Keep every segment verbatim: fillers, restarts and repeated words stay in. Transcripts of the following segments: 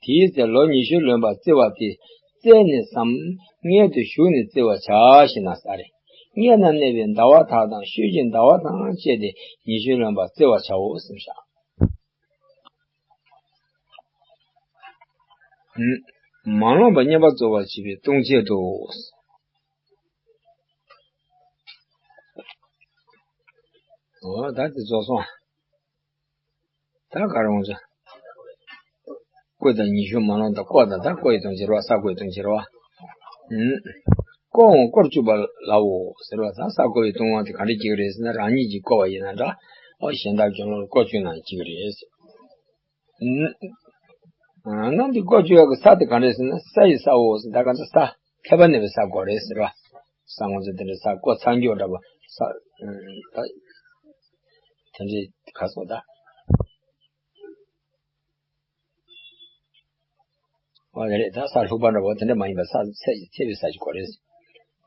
དེའི་ཚེ་ལོ་ཉི་ཤུ་ལོན་པར་བརྩི་བ་དེ་བཙལ་ནས་སམ། མངལ་དུ་ཞུགས་ནས་བརྩི་བར་བྱ་ཞེ་ན་ས་རེད། མངལ་ན་གནས་པའི་ཟླ་བ་དག་དང་ཤུལ་གྱི་ཟླ་བ་དང་བཅས་ཏེ་ཉི་ཤུ་ལོན་པར་བརྩི་བར་བྱའོ་གསུངས་ཤག། མ་ལོངས་པ་བསྙེན་པར་རྫོགས་པར་བྱེད་པའི་ལྟུང་བྱེད་དོ། འོ་ད་དེ་རྫོགས་སོང་། ད་ག་རེ་འོང་ཚེ། བརྐོས་དང་ཉི་ཤུ་མ་ལོངས་དང་བརྐོས་དང་ད་བརྐོ་ཡི་ལྟུང་བྱེད་རེད་བ། ས་བརྐོ་ཡི་ལྟུང་བྱེད་རེད་བ། ཨུམ། བརྐོ་འོང་བརྐོར་བཅུག་པ་ལའོ་ཟེར་བ། ད་ས་བརྐོ་བའི་ལྟུང་བ་དེ་ག་འདྲ་བྱེད་ཀྱི་རེད་ཟེར་ན། རང་ཉིད་ཀྱིས་བརྐོ་བ་ཡིན་ན་འདྲ། ཨོ་གཞན་དག་གྱོང་ལོར་བརྐོ་བཅུག་ན་བྱེད་ཀྱི་རེད། ཨུམ། ནང་དེ་བརྐོ་བཅུག་ཡག་གི་ས་དེ་ག་འདྲ་ཟེར་ན། ས་ཡི་སའོ་ཟེར། ད་ག་ཚོད་ས་ཐེ་བ་གནས་པའི་ས་དགོས་རེད་ཟེར་བ། ས་ངོ་ཚོད་དེ་འདྲ་ས་བརྐོ་ཚར་འགྱོ་འདྲ་པོ་ས། ཨུམ། ད་དེ་འདྲའི་ག་སོང་ད། འོ་དེ་རེད། ད་ས་ལྷུག་པ་འདྲ་པོ་དེ་འདྲ་མ་ཡིན་པ་ས་ཚད་ཀྱིས་ཐེ་བའི་ས་ཅིག་དགོས་རེད།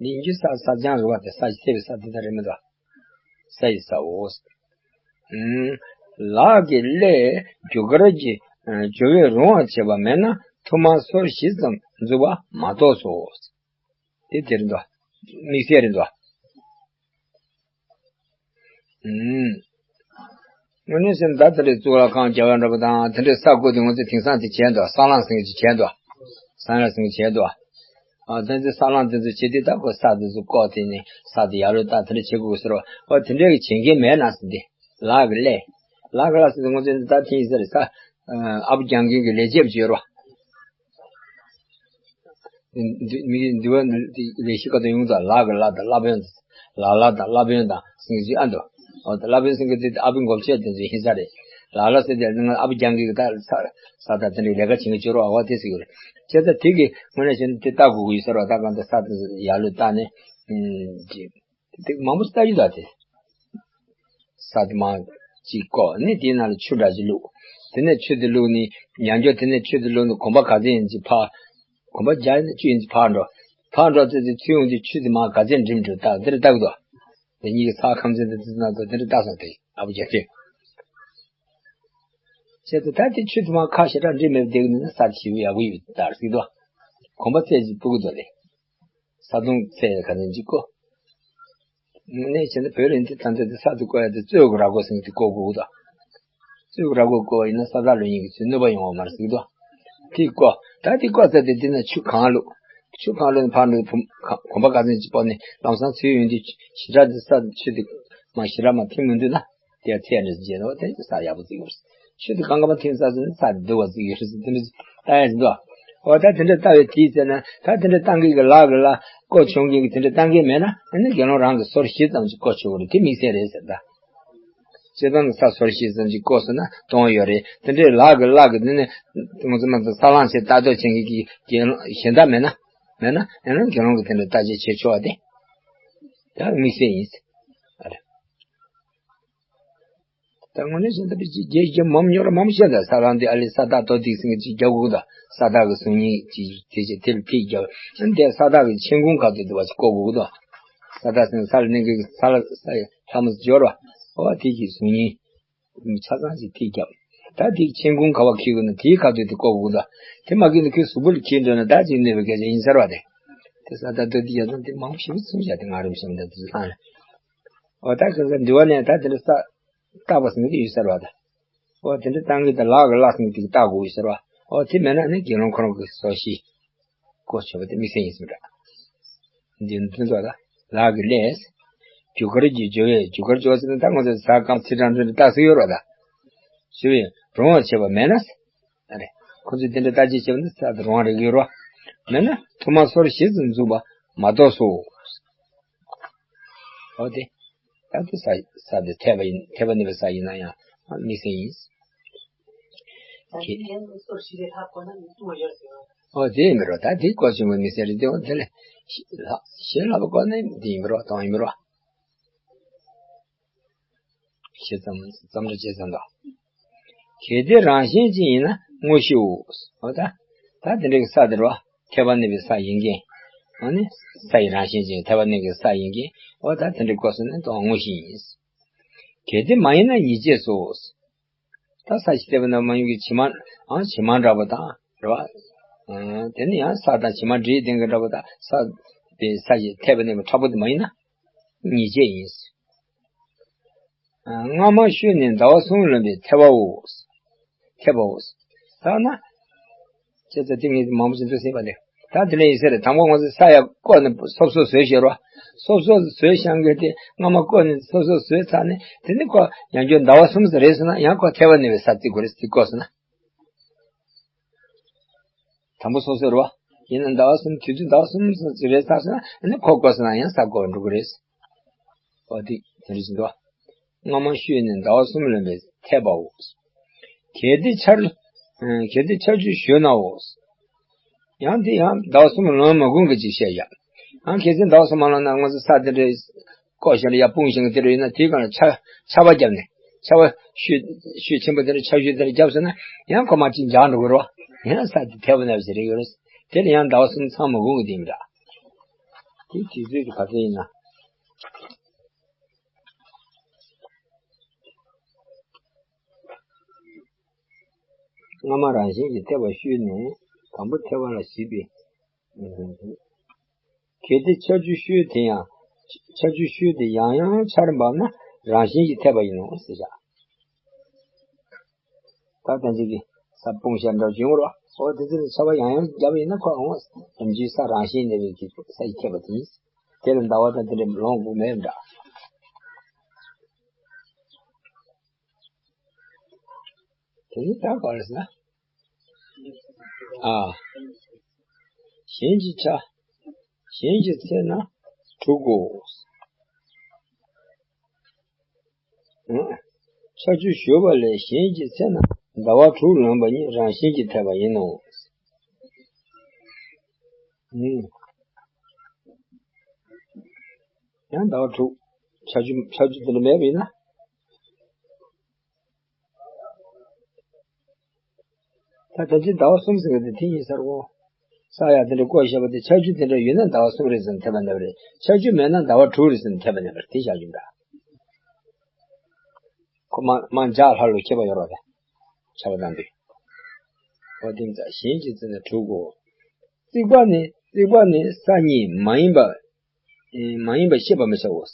འདི་ཡིན་རྒྱུ་ས་ས་ལྗང་རུ་བ་དེ་ས་ཀྱིས་ཐེ་བའི་ས་དེ་ལྟར་རེད་མི་འདུག། ས་ཡི་སའོ། ལག་གི་ཀླད་རྒྱུ་སྐར་གྱི་སྦྱོར་བས་རུང་བར་བྱེད་པ་མེད་ན་ཐུར་མ་སོར་བཞི་ཙམ་འཛུགས་པ་མ་གཏོགས་སོ། དེ་དེ་རེད་འདུག། དམིགས་བསལ་རེད་འདུག། ཨུམ། དངོས་གནས་བྱས་ན་ད་དེ་འདྲའི་གཙུག་ལག་ཁང་རྒྱབ་ཡ་འདྲ་པོ་དང་དེ་འདྲའི་ས་བརྐོས་དེ་ང་ཚོས་དེང་སང་དེ་བྱས་འདུག། ས་བསླང་ཟེར་མཁན་ཅིག་བྱས་འདུག། ས་བསླང་ཟེར་མཁན་བྱས་འདུག། ཨ་དེ་ཚོ་ས་བསླང་དེ་ཚོ་བྱེད་དུས་ད་ཁོ་ས་དེ་ཚོ་བརྐོས་དེ་ནས་ས་དེ་ཡར་ལོག་བཏང་། དེ་འདྲ་བྱེད་དགོས་ཟེར་བ། ཨོ་དེ་འདྲའི་བྱེད་མཁན་མེད་ན་ཟེར་ཏེ། ལག་གི་ཀླད། ལག་གི་ཀླད་ཟེར་དུས་ང་ཚོས་ད་ཐེངས་ཤིག་ས་རེད་ས། ཨ་བུ་རྒྱང་མཁན་གྱི་ལས་བྱེད་པ་ཅིག་ཡོད་རེད་བ། འདི་མི་གི་འདི་བ་འདི་ལས་གཞི་ཁ་ཐུག་ཡོང་ཙང་ལག་གི་ལག་དང་བླ་དཔོན། ལག་ལག་དང་བླ་དཔོན་དང་ཟེར་མཁན་ཅིག་ཨ་འདུག། འོ་ད་བླ་དཔོན་ཟེར་མཁན་དེ་ཨ་བུ་འགོ་བྱེད་དེ་ཚོ་ཡིན་ས་རེད། ལག་ལག་ཟེར་དེ་ང་ཨ་བུ་རྒྱང་མཁན་གྱི་ད་ས་ས་དང་དེ་འདྲའི་ལས་ཀ་བྱེད་མཁན་ཅིག་ཡོད་རེད་བ། འོ་དེ་ཟེར་གྱི་རེད། བྱས་ཙང་དེ་གི་དངོས་གནས་བྱས་ན་དེ་ལྟ་དགོས་ཀྱི་ཡོད་ས་རེད་བ། ད་གང་ལྟར་ས་དེ་ཚོ་ཡར་ལོག་བཏང་ནས། ཨུམ། དེ་མང་པོ་ཞིག་ལྟ་རྒྱུ་དང་དེ། ས་དེ་མར་ཅིག་བརྐོས་ནས་དེའི་ནང་ལ་ཆུ་འདྲ་ཅིག་བླུགས། དེ་ནས་ཆུ་དེ་བླུགས་ནས་ཉམས་འགྱུར་དེ་ནས་ཆུ་དེ་བླུགས་ནས་གོམ་པ་ག་ཚད་ཡིན་ཅིག་འཕར། གོམ་པ་བརྒྱ་ཡིན་ན་བཅུ་ཡིན་ཅིག་འཕར་འགྲོ། འཕར་འགྲོ་ཚེ་དེ་ཚུར་ཡོང་དུས་ཆུ་དེ་མར་ག་ཚད་འགྲིམ་འགྲོ་ད་དེ་འདྲ་ལྟ་གི་འདུག། དེ་གཉིས་ཀྱི་ས་ཁམས་ཚན་དེ་དེ་ན་དེ་འདྲ་ལྟ་སོང་སྟེ་ཨ་བུ་རྒྱ་ཆེ། བྱས་ཏེ་ད་དེ་ཆུ་དེ་མར་ཁ་ཞེ་དྲག་འགྲིམ་མེད་པ་བསྡད་གི་འདུག་ན་ས་དེ་ཞེ་པོ་ཡག་པོ་ཡོད་ད་ཟེར་གི་འདུག། གོམ་པ་ཚད་ཅིག་སྤོ་གི་འདུག་ལེ། ས་དོང་ཚད་ག་ཚད་ཅིག་བརྐོ། དངོས་གནས་བྱས་ན་བོད་རིགས་འདི་ད་ལྟ་དེ་ས་དེ་བརྐོ་ཡ་དེ་རྩོད་གི་ར་སྒོ་ཟེར་མཁན་དེ་བརྐོ་དགོས་ཀྱི་འདུག། རྩོད་གི་ར་སྒོ་བརྐོ་བ་ཡིན་ན་ས་བདག་ལོ་ཉིད་ཀྱི་ཚུར་གནོད་པ་ཡོང་བ་མ་རེད་ཟེར་གྱི་འདུག། དེ་བརྐོ། ད་དེ་བརྐོས་ཚར་དེ་དེ་ན་ཆུ་གང་བླུགས། ཆུ་གང་བླུགས་ནས་ཕར་འགྲོ་བུ་ག་གོམ་པ་ག་ཚོད་ཅིག་སྤོ་ནས་ལམ་སང་ཚུར་ཡོང་དུས་ཞེ་དྲག་དེ་ས་ཆུ་དེ་མ་ཞེ་དྲག་མ་ཐིམ་མི་འདུག་ན། དེ་ཚད་འདྲ་ཟེར་ནོ་དེ་ས་ཡག་པོ་ཟིག་ཡོད་རེད། ཆུ་དེ་གང་ག་མ་ཐིམ་ས་ཟེར་ན་ས་དེ་སྡུག་པ་ཟིག་ཡོད་རེད་ཟེར་དེ་འདྲ་ལྟ་ཡ་ཟིག་འདུག། འོ་ད་དེ་འདྲ་ལྟ་བའི་དུས་ཟེར་ན་ད་དེ་འདྲ་ལྟ་མཁན་གྱི་ལག་གི་ལ་བརྐོ་ཆོག་མཁན་གྱི་དེ་འདྲ་ལྟ་མཁན་མེད་ན་ཨ་ནི་དགེ་སློང་རང་གི་སོར་བཞི་ཙམ་ཞིག་བརྐོ་ཆོག་གི་རེད། དེ་དམིགས་བསལ་རེད་ཟེར་ད། སྤྱིར་བཏང་གི་ས་སོར་བཞི་ཙམ་ཞིག་བརྐོས་སོང་ན་གཏོང་ཡོད་རེད། དེ་འདྲའི་ལག་གི་ལག་གི་དེ་ནི་ང་ཚོ་ང་ཚོ་ས་བསླང་བྱས་ལྟ་རྟོག་བྱེད་མཁན་གྱི་དགེ་སློང་གཞན་དག་མེད་ན་མེད་ན་ཨ་ནི་དགེ་སློང་གི་དེ་འདྲ་ལྟ་བྱེད་བྱེད་ཆོག་པ་དེ་ད་དམིགས་བསལ་ཡིན་ཟེར། ཨ་རེད། ད་དངོས་གནས་བྱས་ན་ད་ཅིག་རྒྱལ་རྒྱལ་མམ་ཉོ་ར་མམ་བཤད་ད་ས་ལམ་དེ་ཨ་ལི་ས་ད་དོ་དིག་སིང་གི་ཅིག་རྒྱག་དགོས་ད། ས་ད་གི་གཟུགས་བརྙན་ཅིག་དེ་ཅིག་དེ་ལ་ཐིག་རྒྱབ། ཨ་འདས་ས་ད་གི་མཆན་ཁུང་ཁ་ཐུག་དུ་བ་ཅིག་བཀོག་དགོས་ད། ས་ད་སིང་ས་ལ་གནས་གི་ས་ལ་ས་ལྷ་མོ་སྦྱོར་བ་འོ་དེ་གི་གཟུགས་བརྙན་ཆ་ཚང་ཅིག་ཐིག་རྒྱབ། ད་དེ་མཆན་ཁུང་ག་བ་ཁྱེར་དགོས་ན་དེའི་ཁ་ཐུག་དེ་བཀོག་དགོས་ད། དེ་མ་ཁྱེར་ན་ཁོའི་གཟུགས་པོ་ལ་ཁྱེར་འགྲོ་ན་ད་ཅིག་གནོད་པའི་སྐད་ཆ་ཡིན་ས་རེད་བ་དེ། དེ་ས་ད་དོ་དིག་ཡ་ཚང་དེ་མང་པོ་ཞིག་ཚུན་ཆད་དེ་ང་རིམ་བཞིན་དུ་དེ་ཚང་རེད། འོ་ད་ཁྱོད་ཚོ་འདི་བ་ནས་ད་དེ་འདྲ་ས་བརྟག་པ་ཟེར་ནི་དེ་ཡོད་ཟེར་བ་ད། འོ་དེ་འདྲ་བཏང་གི་ད་ལག་གི་ལག་ཟེར་ནི་དེ་གི་བརྟག་དགོས་ཡོད་ཟེར་བ། འོ་དེ་མེད་ན་ནི་དགེ་སློང་ཁོ་རང་གི་སོ་ཤི་བཀོ་ཆོག་པ་དེ་དམིགས་བསལ་ཡིན་ཟེར་འདྲ། འདི་འདི་ཚོ་ད་ལག་གི་ལས། རྒྱུ་སྐར་གྱི་སྦྱོར་བས་རྒྱུ་སྐར་སྦྱོར་ཟེར་ན་ད་ང་ཚོ་ཟ་ཁང་ཚི་གྲང་འདྲ་བརྟག་ཟེར་ཡོད་ར་ད། སྦྱོར་བས་རུང་བར་བྱེད་པ་མེད་ན། ཨ་རེ། ཁོ་ཚོས་དེ་འདྲ་ལྟ་ཅི་བྱེད་པ་འདི་ས་དེ་རུང་བ་རེག་ཡོད་རོ། མེད་ན་ཐུར་མ་སོར་བཞི་ཙམ་འཛུགས་པ་མ་གཏོགས་སོ། འོ་དེ། ད་དེ་ས་ས་དེ་ཐེབས་པ་ཡིན་ཐེབས་པ་ནི་བའི་ས་ཡིན་ན་ཡང་དམིགས་བསལ་ཡིན། ད་དེ་ཡན་སོར་བཞི་རེ་ལྷག་དགོས་ན་མི་ཐུབ་ཡོད་ཟེར་བ། འོ་དེ་ཡིན་པའི་རོ། ད་དེ་བཀོལ་ཆེན་པོ་དམིགས་བསལ་རེད་དེ། འོ་དེ་ལས་ཞེ་ལྷག་པ་བཀོལ་ན་དེ་ཡིན་པའི་རོ། གཏོང་ཡིན་པའི་རོ། ཞེས་ཙམ་ཙམ་རེ་བྱས་ཙམ་དང་། གལ་ཏེ་རང་བཞིན་ཅན་ཡིན་ན་དངོས་གཞིའོ། འོ་ད། ད་དེ་འདྲ་གི་ས་དེ་རོ། ཐེབས་པ་ནི་བའི་ས་ཡིན་གྱི། ཨ་ནི། ས་ཡི་རང་བཞིན་ཅན་ཐེབས་པ་ནི་གི་ས་ཡིན་གྱི། འོ་ད་དེ་འདྲ་བཀོལ་སོང་ན་དོན་དངོས་གཞི་ཡིན། གལ་ཏེ་མ་ཡིན་ན་ཡིད་བྱེད་སོ། ད་ས་ཞིག་ཐེབས་པ་ན་མ་ཡིན་གྱི་བྱེ་མ། ཨང་བྱེ་མ་འདྲ་པོ་དང་། རེད་བ། ཨ། དེ་ནི་ཡང་ས་དང་བྱེ་མ་འདྲེས་ལྡན་གྱི་འདྲ་པོ་དང་ས་དེ་ས་ཞིག་འཐད་པ་ནི་མི་ཕྲ་པོ་དེ་མ་ཡིན་ན་ཉིད་བྱེད་ཡིན། ཨ། སྔ་མ་ཤོས་ནི་ཟླ་བ་གསུམ་ལོན་པའི་འཐད་པའོ། འཐད་པའོ། ད་ན། ཅེས་ཙ་ཏིང་ངེ་མང་པོ་ཞིག་འདུག་ཟེར་བ་ལས། ད་དེ་ལས་ཡིན་ཟེར་དང་པོ་ང་ཚོ་ས་ཡ་བརྐོས་ནས་སོབ་སོབ་བཟོས་ཤོར་བ། སོབ་སོབ་བཟོས་ཤང་གི་དེ་སྔ་མ་བརྐོས་ནས་སོབ་སོབ་བཟོས་ཚར་ནས་དེ་ནི་ཁོ་ཡང་བསྐྱར་ཟླ་བ་གསུམ་ཙམ་རེད་ཟེར་ན་ཡང་ཁོ་འཐད་པ་ནི་བའི་ས་རྩིས་དགོས་རེད་རྩིས་བརྐོས་ཟེར་ན། དང་པོ་སོ་སོར་བ། ཡིན་ན་ཟླ་བ་གསུམ་དུས་ཚོད་ཟླ་བ་གསུམ་ཙམ་ཅིག་རེད་ཚར་སོང་ན་ཨ་ནི་ཁོ་བརྐོས་སོང་ན་ཡང་ས་བརྐོ་བ་འགྲོ་གི་རེད། འོ་དེ་དེ་འདྲ་ཞིག་འདུག་སྔ་མ་ཤོས་ནི་ཟླ་བ་གསུམ་ལོན་པའི་འཐད་པའོ། གལ་ཏེ་ཆར། གལ་ཏེ་ཆར་ཆུ་ཞོ་ནའོ། ཡང་དེ་ཡང་ཟླ་བ་གསུམ་ལོན་མ་དགོས་གི་ཅིག་བཤད་ཡ། ཡང་གལ་སྲིད་ཟླ་བ་གསུམ་མ་ལོན་ན་ང་ཚོ་ས་དེ་འདྲའི་བརྐོས་ཤིང་ཡར་སྤུངས་ཤིང་དེ་རུ་ཡིན་ན་དེའི་སྒང་ལ་ཆར་ཆར་པ་བརྒྱབ་ནས་ཆར་པ་ཤུད་ཤུད་ཆེན་པོ་དེ་འདྲ་ཆར་ཤུད་དེ་འདྲ་བརྒྱབ་སོང་ན་ཡང་ཁོ་མར་ཅིག་འཇགས་འགྲོ་གི་རེད་བ། ཡང་ས་དེ་འཐད་པ་ནང་བཞིན་རེད་ཡོད་རེད། དེ་ལ་ཡང་ཟླ་བ་གསུམ་ཚང་མ་དགོས་ཀྱི་དེ་ཡིན་འདྲ། དེ་དུས་ཚོད་དེ་ག་ཚོད་ཡིན་ན། སྔ་མ་རང་བཞིན་གྱིས་འཐད་པ་ཤོས་ནས་དང་པོ་འཐད་པ་ལ་བྱེད་པའི། གལ་ཏེ་ཆར་ཆུ་ཤོས་དེ་ཡང་། ཆར་ཆུ་ཤོས་དེ་ཡང་ཡང་ཆར་འབབ་ན་རང་བཞིན་གྱིས་འཐད་པ་ཡིན་ནོ་ཟེར་བཞག་ད་ལྟ་ཅིག་གིས་ས་སྤུངས་ཤར་འདྲ་བྱུང་རོགས། འོ་དེ་ཚོ་ལ་ཆར་པ་ཡང་ཡང་བརྒྱབ་ཡིན་ན་ཁོ་འོང་། ནམ་རྒྱུན་ས་རང་བཞིན་གནས་པའི་གི་ས་ཡི་འཐད་པ་དེ་ཡིན། དེ་ལ་ཟླ་བ་དང་དེ་འདྲ་ལོང་དགོས་མེད་འདྲ། དེ་ནི་ད་ག་རེ་ཟེར་ན། ཨ། གཞན་གྱི་ཆ། གཞན་གྱི་ཚེ་ན་དྲུག་གོ། ཨ། ཆར་ཆུ་ཞོ་བ་ལས་གཞན་གྱི་ཚེ་ན་ཟླ་བ་དྲུག་ལོན་པ་ཉིད་རང་བཞིན་གྱིས་འཐད་པ་ཡིན་ནོ། ཨུམ། ཡང་ཟླ་བ་དྲུག་ཆར་ཆུ་ཆར་ཆུ་དེ་འདྲ་མེད་པ་ཡིན་ན། ད་ད་ཅི་ཟླ་བ་གསུམ་ཟེར་བ་དེ་དེ་ཡིན་ས་རེད་གོ། ས་ཡ་དེ་འདྲ་བརྐོས་བཞག་པ་དེ་ཆར་ཆུ་དེ་འདྲ་ཡོད་ན་ཟླ་བ་གསུམ་རེད་ཟེར་ནས་འཐད་པ་འདྲ་བ་རེད། ཆར་ཆུ་མེད་ན་ཟླ་བ་དྲུག་རེད་ཟེར་ནས་འཐད་པ་འདྲ་བ་རེད་དེ་བཞག་རྒྱུ་འདྲ། ཁོ་མ་མ་འཇག་ལྷ་ལུ་ཁྱད་པར་ཡོད་རོགས་དེ། ཆར་པ་དང་དུས། འོ་དེ་ཙ་གཞན་གྱི་ཚེ་ན་དྲུག་གོ། རྩིག་པ་ནི་རྩིག་པ་ནི་ས་ཉིད་མ་ཡིན་པ། མ་ཡིན་པ་ཤེས་པར་མི་བྱའོ།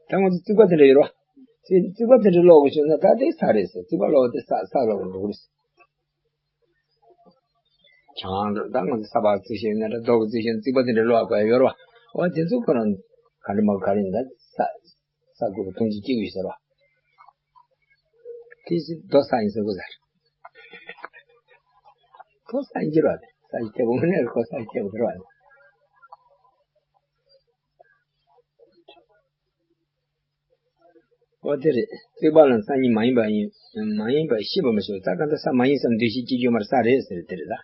ད་ང་ཚོ་རྩིག་པ་དེ་འདྲ་ཡོད་རོ། རྩིག་རྩིག་པ་དེ་འདྲ་ཀློག་དགོས་བྱུང་ན་ད་དེ་ས་རེད་ཟེར། རྩིག་པ་ཀློག་དེ་ས་ས་ཀློག་འགྲོ་གི་རེད། ཆང་ད་ང་ཚོ་ས་ཕག་རྩིག་ཤིང་ན་འདྲ་རྡོ་གི་རྩིག་ཤིང་རྩིག་པ་དེ་འདྲ་ཀློག་དགོས་ཡ་ཡོད་རོ། འོ་དེ་ཚོ་ཁོ་རང་ག་འདྲ་མ་ག་རེ་ད་ས་ས་དགུ་པོ་ཐུང་ཅིག་སྐྱེ་དགོས་ཟེར་རོ། དེ་ཚོ་རྡོ་ས་ཡིན་ཟེར་དགོས་ཟེར། ཁོ་ས་ཡིན་གྱི་རོ། ས་ཡིན་ཐེབས་དགོས་ནས་ཁོ་ས་ཡིན་ཐེབས་དགོས་རོ། འོ་དེ་རེད། རྩིག་པ་ལ་ས་ཉིད་མ་ཡིན་པ་ཡིན། མ་ཡིན་པ་ཤེས་པ་མི་ཆོག་ད་ག་འདྲ་ས་མ་ཡིན་བསམ་འདུ་ཤེས་སྐྱེ་རྒྱུ་མར་ས་རེད་ཟེར་དེ་རེད་ད།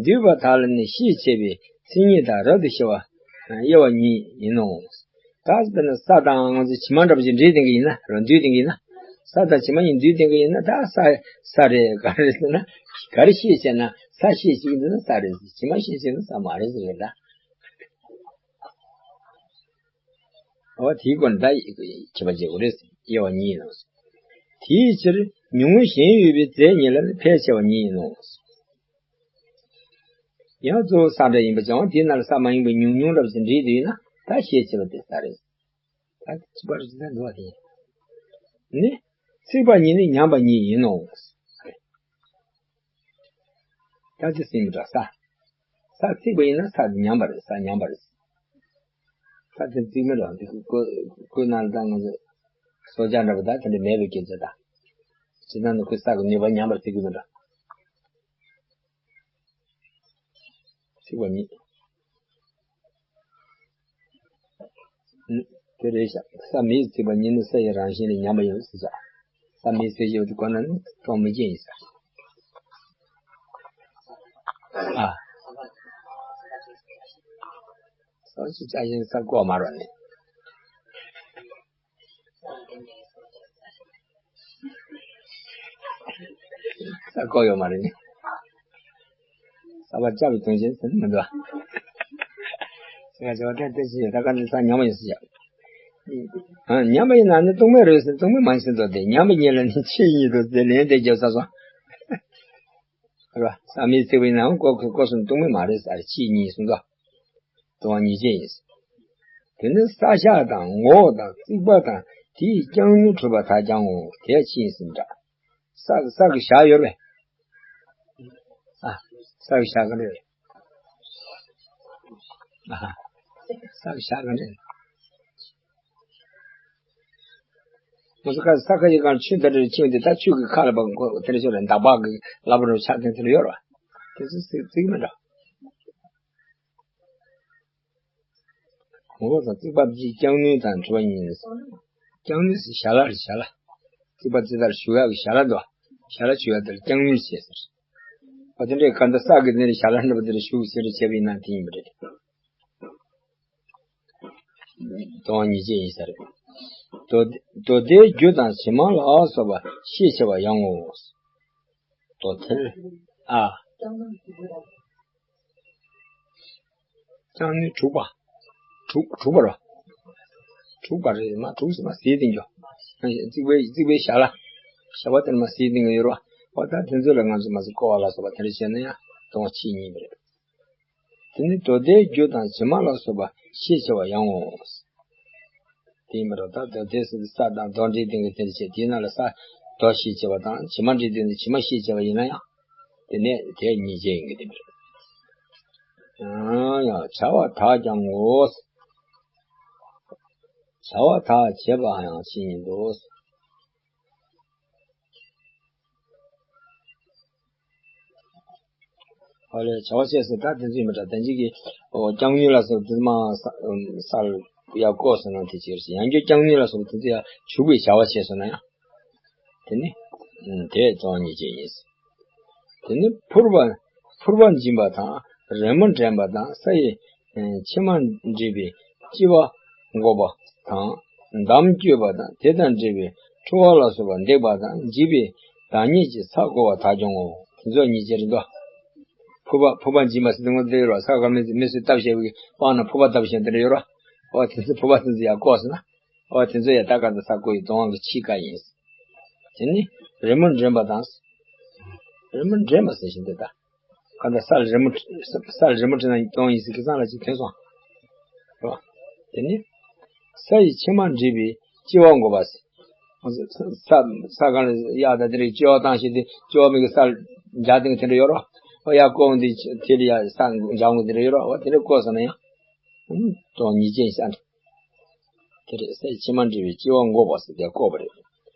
འདུས་པ་དག་ལ་ནི་ཤེས་བྱེད་པའི་མཚན་ཉིད་དང་རབ་ཏུ་ཕྱེ་བ། དབྱེ་བ་གཉིས་ཡིན་ནོ། ད་དཔེར་ན་ས་དང་ང་ཚོ་བྱེ་མ་འདྲ་པོ་ཅིག་འདྲེས་བསྡད་ཀྱི་ཡིན་ན་རོ། འདུས་བསྡད་ཀྱི་ཡིན་ན། ས་དང་བྱེ་མ་གཉིས་འདུས་བསྡད་ཀྱི་ཡིན་ན་ད་ས་ས་རེད་ག་རེ་ཟེར་ན། ག་རེ་ཤེས་བྱས་ན་ས་ཤེས་བྱེད་ཀྱི་འདུག་ན་ས་རེད་ཟེར། བྱེ་མ་ཤེས་བྱས་ན་ས་མ་རེད་ཟེར་རེད་ད། འོ་དེའི་སྐོར་ད་ཁྱད་པར་བྱེད་དགོས་རེད། དབྱེ་བ་གཉིས་ལ། དེའི་ཕྱིར་ཉུང་ངུ་གཞན་ཡོད་པའི་རྫས་ཉིད་ལ་ཕལ་ཆེ་བ་ཉིད་ཡིན་ནོ། ཡང་གཙོ་བོ་ས་འདྲ་ཡིན་པ་ཀྱང་དེའི་ནང་ལ་ས་མ་ཡིན་པའི་ཉུང་ཉུང་འདྲ་བ་ཞིག་འདྲེས་བསྡད་ཡོད་ན་ད་ཤས་ཆེ་བ་དེ་ས་རེད། ད་ཁྱད་པར་ཅི་ལྟར་འདུག་བ་དེ་ནི། ཚིག་པ་ཉིད་ནི་ཉམས་པ་ཉིད་ཡིན་ནོ། ད་དེ་སེམས་འདྲ་ས། ས་ཚིག་པ་ཡིན་ན་ས་དེ་ཉམས་པ་རེད། ས་ཉམས་པ་རེད། ས་དེ་ཚིག་མི་འདྲ་འདི་ཁོ་ཁོའི་ནང་ལ་ད་ང་ཚོ་སྲོག་ཆགས་འདྲ་པོ་ད་དེ་འདྲ་མེད་པའི་སྐད་ཆ་ད། ཇི་ལྟར་ན་ཁོའི་ས་གི་ནུས་པ་ཉམས་པར་བརྩི་གི་མི་འདྲ། ཚིག་པ་ཉིད། དེ་རེད་ཤག་ས་མེད་ཚིག་པ་ཉིད་ནི་ས་ཡི་རང་བཞིན་ལས་ཉམས་པ་ཡིན་ཟེར་ཤག་ས་མེད་ཟེར་ཞེས་པ་དེ་གོ་ན་ནི་སྟོང་མི་སྐྱེ་ཡིན་ཟེར། ཨ། སོ་སོ་ཅག་གཞན་ས་བརྐོ་མ་རོགས་ནི། ས་བརྐོ་ཡོད་མ་རེད་ནི། ས་བ་བཅའ་བའི་དོན་ཆེན་ཟེར་ནི་མི་འདུག་ཨ། ང་ཚོ་བ་ཏན་ཏན་ཞིག་ད་ག་ནས་ས་ཉམས་པ་ཡིན་ཟེར་ཡ། ཨ། ཉམས་པ་ཡིན་ན་ནི་སྟོང་མེད་རེད་ཟེར། སྟོང་མེད་མ་ཡིན་ཟེར་འདུག་སྟེ། ཉམས་པ་ཉིད་ལ་ནི་ཆོས་ཉིད་དུ་ཟེར་ལན་དེ་རྒྱབ་ས་སོང་། རེད་བ། ས་མེད་བརྩིགས་པ་ཡིན་ནའང་བཀོད་བཀོད་སོང་སྟོང་མེད་མ་རེད་ཟེར། གཅིག་གཉིས་གསུམ་དུ་སྟོང་པ་ཉིད་ཅན་ཡིན། དེ་ནི་ས་བཞག་དང་ངོ་བོ་དང་བརྩིགས་པ་དང་དེའི་རྐྱང་ནུས་གྲུབ་པ་དག་ཀྱང་ངོ་། དེ་ཅི་ཡིན་ཟེར་ན། ས་ས་གི་བཞག་ཡོད་པས། ཨ། ས་གི་བཞག་ག་རེ་རེད། ཨ། ས་གི་བཞག་ག་རེ་རེད། ང་ཚོ་ཁ་ས་ཁ་ཡི་གང་ཆུ་དེ་འདྲ་ཁྱིམ་དེ་ད་ཆུ་གི་ཁ་ལ་བབ་གོ་དེ་འདྲ་ཤོར་ལ་འདག་པ་གི་ལབ་རོ་ཆགས་དེ་དེ་འདྲ་ཡོད་ར། དེ་ཚོ་རྩིག་རྩིག་མི་འདྲ། ངོ་བོ་དང་བརྩིགས་པ་གཅིག་རྐྱང་ནུས་དང་གྲུབ་པ་ཉིད། རྐྱང་ནུས་སུ་ཞལ་ལ་རེད། ཞལ་ལ། བརྩིགས་པ་རྩིག་ལྟར་ཞུགས་ཡག་གི་ཞལ་ལ་འདུག་ཞལ་ལ་ཞུགས་ཡག་དེར་རྐྱང་ནུས་ཞེས་ཟེར། འོ་དེ་འདྲའི་ག་འདི་ས་གི་ནི་ཞལ་ལ་འདྲ་པོ་དེར་ཞུགས་ཟེར་བྱས་པ་ཡིན་ན་དེ་ཡིན་པ་རེད། སྟོང་པ་ཉིད་ཅན་ཡིན་ས་རེད། མདོ་མདོ་སྡེའི་རྒྱུ་དང་ཇི་མ་ལ་སོགས་པ་ཤས་ཆེ་བ་ཡང་ངོ་། མདོ་སྡེ། ཨ། རྐྱང་ནུས་དྲུག་པ། དྲུག་དྲུག་པ་རེད། དྲུག་པ་རེད་མ། དྲུག་ཟེར་མ་ཟེར་དེ་འགྱོ། རྩིག་པའི་རྩིག་པའི་ཞལ་ལ། ཞལ་པ་དེར་མ་ཟེར་དེ་འགྱོ་ཡོད་རོ། འོ་ད་དེ་ཚོ་ལ་ང་ཚོ་མ་ཟེར་བཀོད་པ་ལ་སོགས་པ་དེ་འདྲ་བྱས་ན་ཡང་སྟོང་པ་ཉིད་ཅན་ཡིན་པ་རེད། དེ་ནི་མདོ་སྡེའི་རྒྱུ་དང་ཇི་མ་ལ་སོགས་པ་ཤས་ཆེ་བ་ཡང་ངོ་། དེ་ཡིན་པར་ད་མདོ་སྡེ་ཟེར་ས་དང་མདོ་འདྲེས་སྟེང་གི་དེར་བྱས་དེའི་ནང་ལ་ས་མདོ་ཤས་ཆེ་བ་དང་ཇི་མ་འདྲེས་སྟེང་དུ་ཇི་མ་ཤས་ཆེ་བ་ཡིན་ན་ཡང་དེ་ནས་དེ་ཉིད་ཅན་ཡིན་གྱི་དེ་འདྲ། ཡང་ཡང་བྱ་བ་དག་ཀྱང་ངོ་། བྱ་བ་དག་བྱེད་པ་ཡང་ཤེས་ཉིད་དོ། ཨོ་ལེ་བྱ་བ་བྱས་ཟེར་ད་དེ་ཚོ་ཡིན་པ་འདྲ། དེ་འཇིག་གི་ཨོ་རྐྱང་ནུས་ལ་སོགས་དེ་མ་ས་ས་ལ་ཡ་བཀོད་སོང་ན་དེ་ཅིག་རེད། ཡང་རྐྱང་ནུས་ལ་སོགས་དེ་ཚོ་ཡ་ཞུགས་པའི་བྱ་བ་བྱས་སོང་ན་ཡང་དེ་ནི་དེ་སྟོང་པ་ཉིད་ཅན་ཡིན། དེ་ནི་ཕུར་པ་ཕུར་པ་འབྱིན་པ་དང་རི་མོ་འདྲེན་པ་དང་ས་ཡི་ཕྱེ་མ་འདྲེས་པའི་ལྕི་བ་འགོག་པ་དང་འདམ་བསྐྱོད་པ་དང་དེ་དང་འདྲེས་པའི་ཁྲོ་བ་ལ་སོགས་པ་འདེགས་པ་དང་འཇིགས་པའི་བདག་ཉིད་ཀྱི་ཚ་འགོག་པ་དག་ཀྱང་ངོ་། དེ་ཚོ་ཉིད་ཅན་རེད་དོ། ཕུར་པ་ཕུར་པ་འབྱིན་པ་ཟེར་དུས་ངོ་དེ་རོ། ས་ག་མི་མི་སུས་བཏབ་བྱས་པའི་སྤང་ན་ཕུར་པ་བཏབ་བྱས་དེ་འདྲ་ཡོད་རོ། ཨོ་དེ་ཚོ་ཕུར་པ་དེ་ཚོ་ཡ་བཀོད་སོང་ན། ཨོ་དེ་ཚོ་ཡ་ད་ག་ད་ས་བཀོད་ཡི་སྟོང་པ་གི་ཕྱི་ཀ་ཡིན། དེ་ནི་རི་མོ་འདྲེན་པ་དང་། རི་མོ་འདྲེན་པ་ཟེར་བཞིན་དུ་ད། གང་ལྟར་སར་རི་མོ་སར་རི་མོ་བྲིས་ན་སྟོང་ཡིན་ཟེར་གི་སང་ལ་ཅིག་ཐོན་སོང་། རེད་བ། དེ་ནི་ས་ཡི་ཕྱེ་མ་འདྲེས་པའི་ལྕི་བ་འགོག་པ་ཟེར། ས་ས་གང་ལ་གཡག་དང་དེ་འདྲའི་ལྕི་བ་བཏང་བྱས་ཏེ་ལྕི་བ་མི་གི་སར་འཇག་སྟེང་དེ་འདྲ་ཡོད་རོ། ཨོ་ཡ་བཀོད་འདི་དེ་ལ་ཡ་ས་འཇག་འོང་དེ་འདྲ་ཡོད་རོ། ཨོ་དེ་འདྲ་བཀོད་སོང་ན་ཡང་སྟོང་ཉིད་ཅན་ཤ་འདྲ། དེ་རེད། ས་ཡི་ཕྱེ་མ་འདྲེས་པའི་ལྕི་བ་འགོག་པ་ཟེར་དེ་བཀོད་པ་རེད།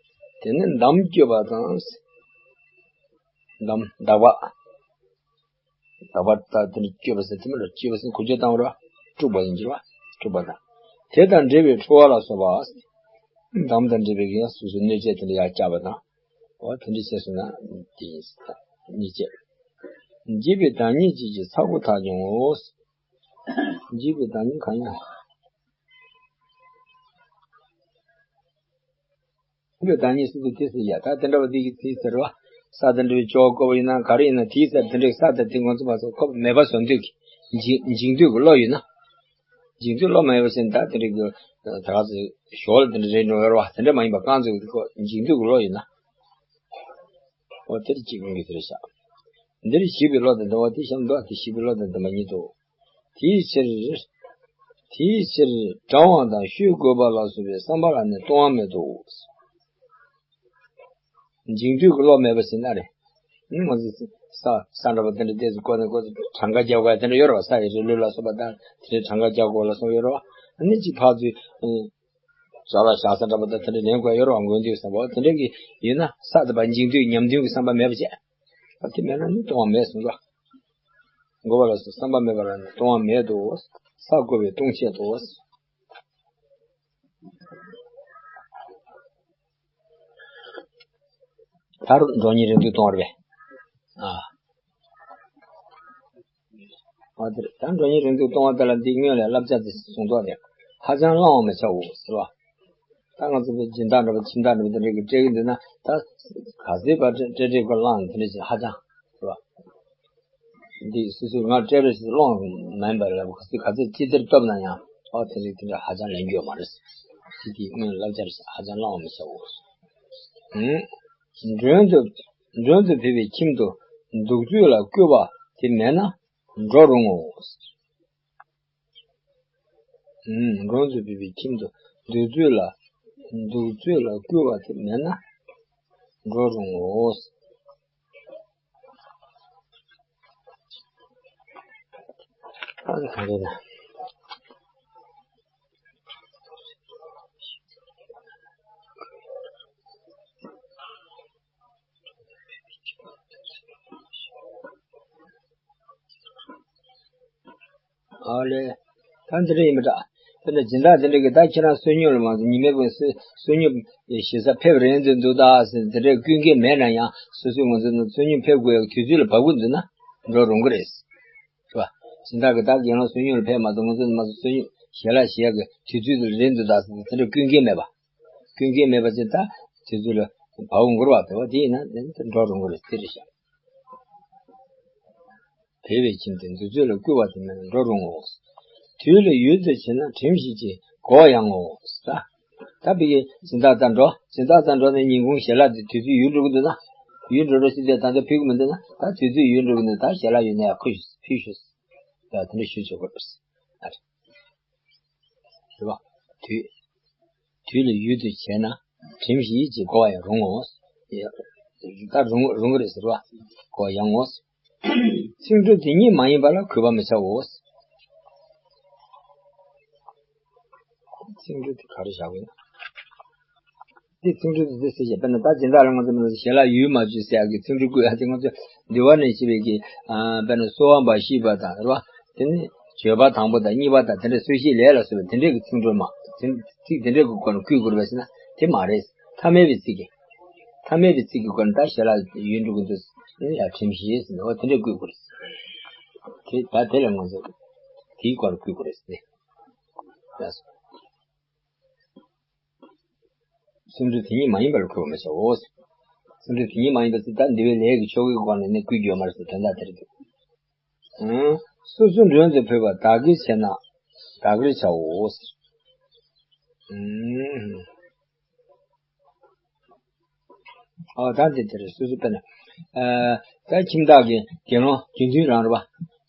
དེ་ནི་འདམ་བསྐྱོད་པ་དང་། འདམ་འདག་པ། འདག་པ་ད་དེ་ནི་བསྐྱོད་པ་ཟེར་དེ་མི་ལ་བསྐྱོད་པ་ཟེར་ཁུ་ཆོ་བཏང་བ་ར་དཀྲུགས་པ་ཡིན་གྱི་ར། དཀྲུགས་པ་དང་། དེ་དང་འདྲེས་པའི་ཁྲོ་བ་ལ་སོགས་པ། འདམ་དང་འདྲེས་པའི་གི་ཡང་སོ་སོའི་གནོད་བྱེད་དེ་འདྲ་ཡར་བཀྱགས་པ་དང་། འོ་དེ་འདྲ་བྱས་སོང་ན་དེ་ཡིན་ཟེར། ཉེས་བྱས། འཇིགས་པའི་བདག་ཉིད་ཀྱི་ཚ་འགོག་དག་ཀྱང་ངོ་། འཇིགས་པའི་བདག་ཉིད་གང་ཡང་། འཇིགས་པའི་བདག་ཉིད་ཟེར་དུས་དེ་ཟེར་ཡ། ད་དེ་འདྲ་བ་འདི་གི་དེ་ཟེར་བ། ས་དེ་འདྲ་བའི་ལྕི་བ་བཀོད་པ་ཡིན་ན་ག་རེ་ཡིན་ན་དེའི་ས་དེ་འདྲའི་ས་དང་དེ་ངོ་ཚ་མ་ཚ་ཁོ་མེད་པ་བཟོ་འདོད་ཀྱི་འཇིགས་འཇིགས་འདོད་ཀྱི་བློ་ཡོད་ན། འཇིགས་འདོད་བློ་མེད་པ་ཞིག་ད་དེ་འདྲའི་གི་ད་ག་ཚོད་ཞོར་ལ་དེ་འདྲ་རེད་འགྲོ་བ་རེད་བ། དེ་འདྲ་མ་ཡིན་པ་རྐང་ཚོད་ཀྱི་ཁོ་འཇིགས་འདོད་ཀྱི་བློ་ཡོད་ན། འོ་དེར་གཅིག་ཡོང་གི་ཟེར་བཞག་འདིར་ཞི་བའི་བློ་དང་ལྡན་པ་དེ་བཞིན་མདོ་སྡེ་ཞི་བའི་བློ་དང་ལྡན་པ་ཉིད་དོ། དེའི་ཕྱིར། དེའི་ཕྱིར་གྲང་བ་དང་ཤོས་གོས་པ་ལ་སོགས་པའི་བསམ་པ་ལ་ནི་ལྟུང་བ་མེད་དོ། འཇིགས་འདོད་ཀྱི་བློ་མེད་པ་ཞིག་ན་རེ། ནི་ང་ཚོས་ས་ས་འདྲ་པོ་དེ་འདྲ་ཏོག་ཙམ་བཀོད་ནས་བཀོད་དེ་གྲངས་ཀ་རྒྱག་དགོས་དེ་འདྲ་ཡོད་རེད་བ། ས་ཡི་རི་ལུད་ལ་སོགས་པ་དང་དེ་འདྲའི་གྲངས་ཀ་རྒྱག་དགོས་ལ་སོགས་ཡོད་རེད་བ། ཨ་ནི་གཅིག་ཕར་ཚུར། ཟ་ལ་བཞག་ས་འདྲ་པོ་དང་དེ་འདྲ་ལེན་དགོས་ཡོད་རེད་བ། མགོན་དུས་བསམ་པ་དེ་འདྲ་གི་ཡིན་ན་ས་དེ་པ་འཇིགས་འདོད་ཉམས་འདོད་ཀྱི་བསམ་པ་མེད་པ་བྱས། ཨ་དེ་མེད་ན་ནི་ལྟུང་བ་མེད་གསུངས་ལ། གོས་པ་ལ་སོགས་བསམ་པ་མེད་པ་ལ་ནི་ལྟུང་བ་མེད་དོ། ས་གོས་པའི་ལྟུང་བྱེད་དོ། ད་རུང་མགྲོན་གཉེར་རིང་དུ་གཏོང་བ་རེད་པས། ཨ། ཨ་དེར་ད་མགྲོན་གཉེར་རིང་དུ་གཏོང་བ་དེ་ལ་འདི་སྔོན་ལས་བསླབ་བྱ་དེ་གསུངས་ཐོག་ནས་ཧ་ཅང་བླང་བར་མི་བྱའོ་ཟེར་བ། ད་ང་ཚོ་སྦྱིན་བདག་འདྲ་པོ་ཁྱིམ་བདག་འདྲ་པོ་དེ་འདྲ་གི་སྤྲད་ཀྱི་འདུག་ན་ད་ག་ཚོད་བར་སྤྲད་སྤྲད་དགོས་བླངས་དེ་འདྲ་ཞིག་ཧ་ཅང་ཟེར་བ། འདི་སོ་སོས་ང་སྤྲད་རོགས་ཞེས་བླངས་མིན་པ་ལ་ག་ཚོད་ག་ཚོད་ཅི་ལྟར་བཏབ་ན་ཡང་ཨོ་དེ་རིགས་དེ་འདྲ་ཧ་ཅང་ལེན་རྒྱུ་ཡོད་མ་རེད། ཅི་དེའི་སྔོན་བསླབ་བྱར་ཧ་ཅང་བླང་བར་མི་བྱའོ། མགྲོན་དུ་མགྲོན་དུ་ཕེབས་པའི་ཁྱིམ་དུ་ གདུགས་ཚོད་ལ་བསྐུལ་བ་དེ་མེད་ན་འགྲོ་རུང་ངོ་། ཨུམ། འགྲོ་འདུག་པའི་ཁྱིམ་དུ་གདུགས་ཚོད་ལ། གདུགས་ཚོད་ལ་བསྐུལ་བ་དེ་མེད་ན་འགྲོ་རུང་ངོ་། ཨ་ནི་ག་རེ་ན། ཨ་ལས། ད་འདི་འདྲ་ཡིན་པ་འདྲ། དཔེར་ན་སྦྱིན་བདག་དེ་འདྲ་གིས་ད་ཁྱེད་རང་བསོད་སྙོམས་ལ་མ་ཟད་ཉི་མའི་དགོན་བསོད་བསོད་སྙོམས་ཞེ་ས་ཕེབས་རན་དུ་འདུག་ད་ཟེར་དེ་འདྲའི་སྐུལ་མཁན་མེད་ན་ཡང་སོ་སོའི་ངོ་ཚོད་ནང་བསོད་སྙོམས་ཕེབས་དགོས་ཡག་དུས་ཚོད་ལ་བབ་ཀྱི་འདུག་ན་འགྲོ་རུང་གི་རེད། རེད་བ། སྦྱིན་བདག་གིས་ད་དགེ་སློང་བསོད་སྙོམས་ལ་ཕེབས་མ་གཏོགས་ང་ཚོ་ནི་མ་གཏོགས་བསོད་སྙོམས་ཞལ་ལག་བཞེས་ཡག་གི་དུས་ཚོད་དེ་རན་འདུག་ད་ཟེར་དེ་འདྲ་སྐུལ་མཁན་མེད་པ། སྐུལ་མཁན་མེད་པ་ཅིག་ད་དུས་ཚོད་ལ་བབ་འགོར་བ་བེ་བ་དེ་ཡིན་ན་དེ་འགྲོ་རུང་གི་རེད་དེ་རེད་ཤག་བེ་བའི་ཁྱིམ་དུ་གདུགས་ཚོད་ལ་བསྐུལ་བ་དེ་མེད་ན་འགྲོ་རུང་ངོ་། དུས་ལ་ཡུལ་དུ་བྱེད་ན་དྲིམ་ཞིག་ཅེས་གོ་བ་ཡང་ངོ་། ད་ད་བི་གི་སྦྱིན་བདག་དང་འགྲོ། སྦྱིན་བདག་དང་འགྲོ་ནས་ཉིན་གུང་ཞལ་ལག་དེ་དུས་ཚོད་ཡུལ་འགྲོ་གི་འདུག་ན། ཡུལ་འགྲོ་རོགས་ཞེས་དེ་ད་ལྟ་ཕུལ་གི་མི་འདུག་ན་ད་དུས་ཚོད་ཡུལ་འགྲོ་གི་འདུག་ད་ཞལ་ལག་ཡོད་ན་ཡང་ཁུ་ཕུལ་ཤོག་ད་དེ་འདྲ་ཞུ་ཆོག་གི་རེད། རེད་བ། དུས་དུས་ལ་ཡུལ་དུ་བྱས་ན་དྲིམ་ཞིག་ཅེས་གོ་བ་ཡང་རུང་ངོ་། ད་རུང་རུང་གི་རེད་ཟེར་བ། གོ་བ་ཡང་ངོ་། ཚིག་འབྲུ་དེ་ཉིད་མ་ཡིན་པ་ལ་གུས་པ་མི་བྱའོ། ཚིག་འབྲུ་དེ་ག་རེ་བཞག་པ་ཡིན། འདི་ཚིག་འབྲུ་དེ་འདི་ཟེར་བྱས་དཔེར་ན་ད་སྦྱིན་བདག་ལ་ང་ཚོ་ཞལ་ལག་ཡུལ་མ་བཅུ་ཟེར་ཡག་གི་ཚིག་འབྲུ་བཀོད་ཡག་དེ་ང་ཚོ་འདུལ་བ་ནས་བཤད་པའི་གི་དཔེར་ན་གསོལ་བ་འབའ་ཞིག་པ་དང་རེད་བ། དེ་ནི་བརྗོད་པ་དང་པོ་དང་གཉིས་པ་དང་དེ་འདྲ་གསོལ་ཞིང་ལས་ལ་སོགས་པའི་དེ་འདྲའི་གི་ཚིག་འབྲུ་མ། ཚིག་དེ་འདྲའི་གི་སྐོར་ནས་བཀོད་དགོས་རེད་པ་ཟེར་ན་དེ་མ་རེད། ཐ་མལ་པའི་ཚིག་གི་ཐ་མལ་པའི་ཚིག་གི་སྐོར་ནས་ད་ཞལ་ལག་ཡུལ་འགྲོ་གི་འདུག་ཟེར་ན་ཡང་དྲིམ་ཞིག་ཟེར་ནས་འོ་དེ་འདྲ་བཀོད་དགོས་རེད། དེ་ད་དེ་ལ་ང་ཚོ་དེའི་སྐོར་བཀོད་དགོས་རེད་ཟེར་ནས། ལགས་སོ། ཚིག་འབྲུ་དེ་ཉིད་མ་ཡིན་པ་ལ་གུས་པ་མི་བྱའོ། ཚིག་འབྲུ་དེ་ཉིད་མ་ཡིན་པ་ཟེར་ད་འདུལ་བའི་ལས་ཀྱི་ཆོ་གའི་སྒོ་ནས་ནི་བཀོད་རྒྱུ་ཡོད་མ་རེད་ཟེར་དོན་དག་དེ་རེད་འདུག་ཨང་། སོ་སོ་མགྲོན་དུ་ཕེབས་པ་བདག་གིར་བྱེད་ན་བདག་གིར་བྱའོ། ཨང་། ཨོ་ད་འདི་དེ་རེད། སོ་སོ་དཔེར་ན། ཨ་ད་ཁྱིམ་བདག་གི་དགེ་སློང་དགེ་འདུན་རང་རེད་པ།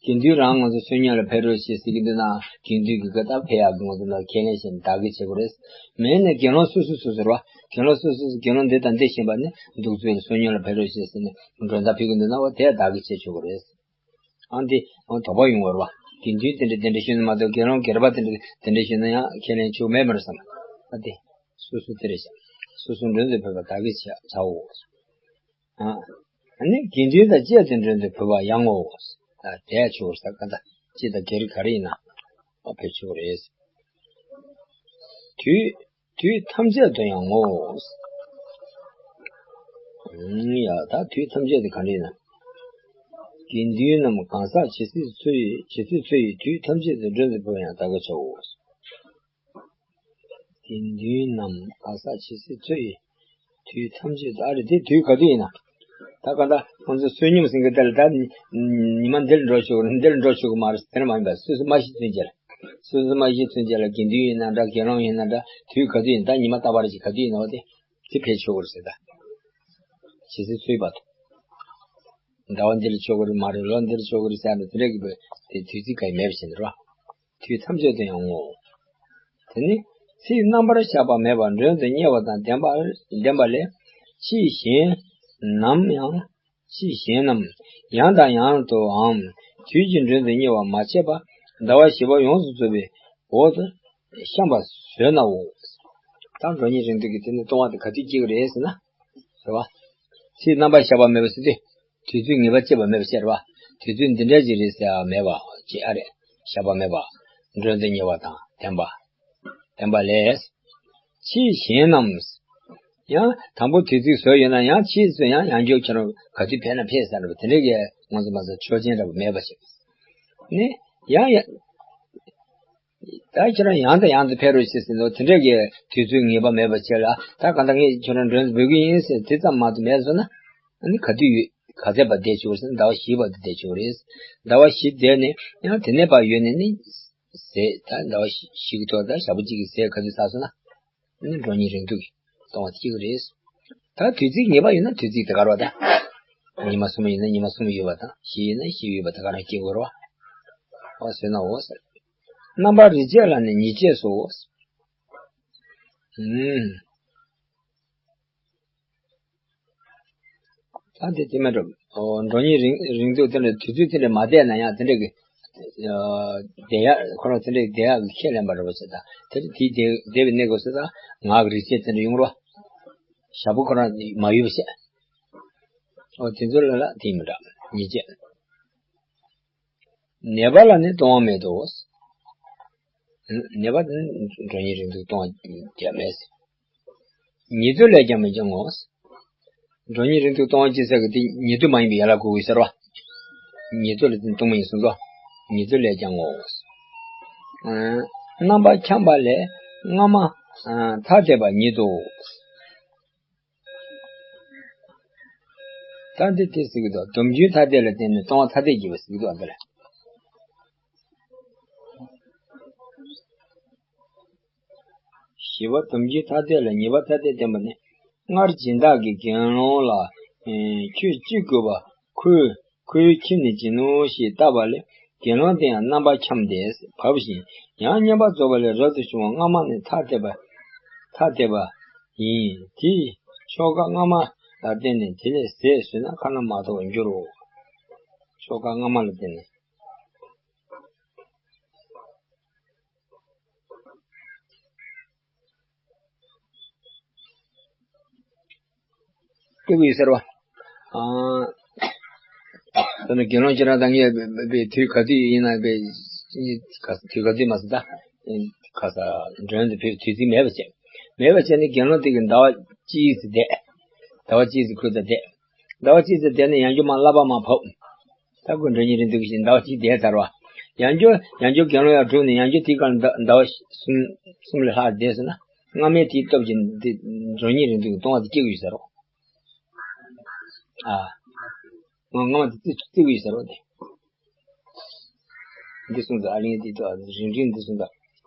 དགེ་འདུན་རང་ང་ཚོ་བསོད་སྙོམས་ལ་ཕེབས་རོགས་ཞེས་ཟེར་གྱི་འདུག་ན་དགེ་འདུན་གྱི་ག་ད་ཕེབས་ཡག་གི་ང་ཚོ་ལ་ཁས་ལེན་བྱས་ནས་བདག་གིར་བྱེད་དགོས་རེད། མེད་ན་དགེ་སློང་སོ་སོ་སོ་སོ་རེད་པ། དགེ་སློང་སོ་སོ་སོ་དགེ་སློང་འདི་དང་འདི་ཞེས་པ་ནི་གདུགས་ཚོད་ལ་བསོད་སྙོམས་ལ་ཕེབས་རོགས་ཞེས་ཟེར་ནས་མགྲོན་བརྡ་ཕུལ་གྱི་འདུག་ན་འོ་དེ་བདག་གིར་བྱེད་ཆོག་གི་རེད། ཨང་དེ་ཨང་དོགས་པ་ཡོང་བ་རེད་པ། དགེ་འདུན་དེ་འདྲ་དེ་འདྲ་ཞུས་ན་མ་གཏོགས་དགེ་སློང་སྒེར་པ་དེ་འདྲ་དེ་འདྲ་ཞུས་ན་ཡང་ཁས་ལེན་ཆོག་མེད་མ་རེད་བསམ། ཨ་དེ། སོ་སོ་དེ་རེད་ཤག་སོ་སོ་མགྲོན་དུ་ཕེབས་པ་བདག་གིར་བྱའོ། ཨ་ནི་དགེ་འདུན་དང་བཅས་ཏེ་མགྲོན་དུ་ཕེབས་པ་ཡང་ངོ་། ཨ་དེ་ཆོག་ས་ག་ད་སྤྱི་དང་སྒེར་ག་རེ་ཡིན་ན་ཨ་ཕེབས་ཆོག་རེད། དུས་དུས་ཐམས་ཅད་དུ་ཡང་ངོ་། ཡ་ད་དུས་ཐམས་ཅད་དུ་ག་འདྲ་ཡིན་ན། དགེ་འདུན་རྣམས་གང་ཟག་ཇི་སྲིད་འཚོ་ཡི་ཇི་སྲིད་འཚོ་ཡི་དུས་ཐམས་ཅད་དུ་མགྲོན་དུ་ཕེབས་པ་ཡང་བདག་གིར་བྱའོ། དགེ་འདུན་རྣམས་གང་ཟག་ཇི་སྲིད་འཚོ་ཡི་དུས་ཐམས་ཅད་དུ་ཨ་རེ་དེ་དུས་ག་དུས་ཡིན་ན། ད་ག་ད་ཁོང་ཚོ་བསོད་སྙོམས་ཟིན་གི་དེ་ལ་ད་ཉི་མ་འདིར་འགྲོ་ཆོག་གི་རེད་འདིར་འགྲོ་ཆོག་གི་མ་རེད་དེ་འདྲ་མ་ཡིན་པ་སོ་སོ་མ་ཤི་ཚུན་ཆད་ལ། སོ་སོ་མ་ཤི་ཚུན་ཆད་ལ་དགེ་འདུན་ཡིན་ན་འདྲ་དགེ་སློང་ཡིན་ན་འདྲ་དུས་ག་དུས་ཡིན་ད་ཉི་མ་རྟག་པར་ཅིག་ག་དུས་ཡིན་ན་འོ་དེ་དེ་ཕེབས་ཆོག་གི་རེད་ཟེར་ད། ཇི་སྲིད་འཚོ་ཡི་བར་དུ། ཟླ་བ་འདིར་ཆོག་གི་རེད་མ་རེད་ལོ་འདིར་ཆོག་གི་རེད་ཟེར་ན་དེ་འདྲ་གི་དེ་དུས་ཚིགས་ག་ཡི་མེད་པ་བྱས་ནས་རོ། དུས་ཐམས་ཅད་དུ་ཡང་ངོ་། དེ་ནི་ཚིག་རྣམ་པར་གཞག་པ་མེད་པར་མགྲོན་དུ་གཉེར་བ་དང་ལྡན་པ་ལྡན་པ་ལས་ཕྱིས་གཞན་ནམ་ཡང་ཕྱིས་གཞན་ནམ་ཡང་དང་ཡང་དུའམ་དུས་ཀྱི་མགྲོན་དུ་གཉེར་བ་མ་བྱས་པ་ཟླ་བ་བཞི་པ་ཡོངས་སུ་རྫོགས་པའི་འོག་ཏུ་བཤམས་པ་བཟོད་ནའོ། ད་འགྲོ་གཉེན་རིང་ཐུང་གི་དེ་ནི་ལྟུང་བ་དེ་ག་དུས་སྐྱེ་གི་རེད་ཟེར་ན། རེད་བ། ཚིག་རྣམ་པར་གཞག་པ་མེད་པ་ཟེར་དུས། དུས་ཚོད་ངེས་པ་བཅད་པ་མེད་པ་བཤད་རེད་བ། དུས་ཚོད་འདི་འདྲ་ཅིག་རེད་ཟེར་ཡ་མེད་པ་ཅིག་ཨ་རེད། གཞག་པ་མེད་པ། མགྲོན་དུ་གཉེར་བ་དང་ལྡན་པ། ལྡན་པ་ལས། ཕྱིས་གཞན་རྣམས། ཡང་དང་པོ་དུས་ཚིགས་བཟོས་ཡོད་ན་ཡང་ཕྱིས་སུ་ཡང་ཡང་བསྐྱར་ཁྱེད་རང་ག་དུས་ཕེབས་ན་ཕེབས་ཟེར་རེད་བ་དེ་འདྲ་གི་ང་ཚོ་མ་ཟད་ཆོག་མཆན་འདྲ་བ་མེད་པ་ཞིག་ནི། ཡང་ཡང་། ད་ཁྱེད་རང་ཡང་དང་ཡང་དུ་ཕེབས་རོགས་ཞེས་ཟེར་ནོ་དེ་འདྲ་གི་དུས་ཚོད་ངེས་པ་མེད་པ་བྱས་ལ་ད་གང་ལྟར་ངས་ཁྱེད་རང་མགྲོན་འབོད་ཀྱི་ཡིན་ཟེར་དེ་ཙམ་མ་གཏོགས་མེད་སོང་ན་ཨ་ནི་ག་དུས་ཡོད་ག་ཚད་པ་བསྡད་ཆོག་ཟེར་ཟླ་བ་བཞི་བར་དུ་བསྡད་ཆོག་རེད། ཟླ་བ་བཞི་བསྡད་ནས་ཡང་དེ་ནས་ཕར་ཡོད་ནས་ནི་ཟས་ད་ཟླ་བ་བཞི་གི་ཐོག་ད་ཞག་པོ་གཅིག་གི་ཟས་ག་དུས་ཟ་སོང་ན་ཨ་ནི་འགྲོ་གཉེན་རིང་ཐུང་གི་གཏོང་བ་དེ་གཅིག་རེད། ད་དུས་ཚིགས་ངེས་པ་ཡོད་ན་དུས་ཚིགས་དེ་གར་བ་ད། ཉི་མ་གསུམ་ཡིན་ན་ཉི་མ་གསུམ་ཡོད་པ་དང་བཞི་ཡིན་ན་བཞི་ཡོད་པ་དེ་ག་རང་སྐྱེ་དགོས་རེད་བ། འོ་ཟེར་ན་འོ་ཟེར། རྣམ་པ་རིགས་བཅས་ལ་ནི་ཉིས་བཅས་སོ། ཨུམ། ད་དེ་དེ་མ་གཏོགས། ཨོ། མགྲོན་གཉེར་རིང་རིང་ཐུང་དེ་འདྲ་དུས་ཚོད་དེ་འདྲ་མ་བསྡད་ན་ཡང་དེ་འདྲ་གི། ཨོ། བསྡད་ཡག་ཁོ་རང་དེ་འདྲ་བསྡད་ཡག་གི་ཁས་ལེན་པ་རེད་པ་ཟེར། ད་དེ་དེའི་བསྡད་བསྡད་པའི་གནས་སྐབས་སུ་ད་ངག་གི་རིགས་ཅན་དེ་འདྲ་ཡོང་རོགས། ཞག་པོ་ཁོ་རང་མ་ཡོད་པ་བྱས། ཨོ། དེ་ཚོ་ལ་ལ་དེ་མི་འདྲ་ཉིས་བཅས། ནད་པ་ལ་ནི་ལྟུང་བ་མེད་དོ། ནད་པ་ནི་མགྲོན་གཉེར་རིང་ཐུང་ལྟུང་བ་རྒྱག་མེད། ཉེ་དུ་ལས་ཀྱང་མི་འགྱང་ངོ་། མགྲོན་གཉེར་རིང་ཐུང་ལྟུང་བ་སྐྱེ་ས་གི་དེ་ཉེ་དུ་མ་ཡིན་པའི་ཡན་ལག་དགུ་ཡོད་ཟེར་བ། ཉེ་དུ་ལ་དེ་ལྟུང་མ་ཡིན་གསུངས་སོ། ཉེ་དུ་ལས་ཀྱང་ངོ་། རྣམ་པ་འཁྱམས་པ་ལས་སྔ་མ་ཐ་དད་པ་ཉིད་དོ། ད་འདི་དེ་ཟེར་གི་འདུག་དོན་རྒྱུན་ཐ་དད་ལ་བརྟེན་ནས་ལྟུང་བ་ཐ་དད་བགྱིས་པ་ཟེར་གི་འདུག་འདི་ལ། བཞི་པ་དོན་རྒྱུན་ཐ་དད་ལ་ཉེས་པ་ཐ་དད་བསྟན་པ་ནི། སྔར་སྦྱིན་བདག་གིས་དགེ་སློང་ལ། ཁྱོད་ཅི་དགོས་པ་ཁོའི་ཁོའི་ཁྱིམ་ནས་བྱིན་ནོ་ཞེས་བཏབ་པ་ལས་དགེ་སློང་དེ་ཡང་རྣམ་པ་འཁྱམས་ཏེ་བབས་ཤིང་ཡང་བསྙེན་པར་རྫོགས་པ་ལས་རབ་ཏུ་བྱུང་བ་སྔ་མ་ནི་ཐ་དད་པ་ཐ་དད་པ་ཡིན། དེའི་ཆོ་ག་སྔ་མ་ལ་བརྟེན་ནས་དེ་ལས་ཟད་ཟོས་ན་ཁ་ན་མ་ཐོ་བར་འགྱུར་རོ། ཆོ་ག་སྔ་མ་ལ་བརྟེན་ནས། སྐྱེ་དགུ་ཡོད་ཟེར་བ། ཨ། ད་ནི་དགེ་སློང་ཁྱེད་རང་དང་ངས་པའི་དུས་ག་དུས་ཡིན་ན་པའི་དུས་ག་དུས་མ་ཟད་ད་ག་ས་མགྲོན་དུ་ཕེབས་དུས་ཚིགས་མེད་པ་བྱས། མེད་པ་བྱས་ནས་དགེ་སློང་དེ་གི་ཟླ་བ་གཅིག་ཙམ་བསྡད། ཟླ་བ་གཅིག་ཙམ་ཁོ་དང་བསྡད། ཟླ་བ་གཅིག་ཙམ་བསྡད་ནས་ཡང་བསྐྱར་མར་བསླབ་པ་མར་བབས། ད་ཁོ་མགྲོན་གཉེར་རིང་ཐུང་ཞིག་ཟླ་བ་གཅིག་བསྡད་ཚར་བ། ཡང་བསྐྱར་ཡང་བསྐྱར་དགེ་སློང་ཡང་གྲུབ་ནས་ཡང་བསྐྱར་དེའི་སྐབས་ལ་ཟླ་ཟླ་བ་གསུམ་གསུམ་ལས་ལྷག་བསྡད་སོང་ན། སྔ་མའི་དེའི་སྟོབས་ཀྱིས་འདི་མགྲོན་གཉེར་རིང་ཐུང་གི་ལྟུང་བ་དེ་སྐྱེ་གི་ཡོད་ཟེར་རོ། ཨ། སྔ་མ་དེ་རྩི་རྩི་གི་ཡོད་ཟེར་རོ་དེ། འདི་གསུངས་ཚར། ཨ་ལིང་འདི་ལྟ་རིང་རིང་འདི་གསུངས་ཚར།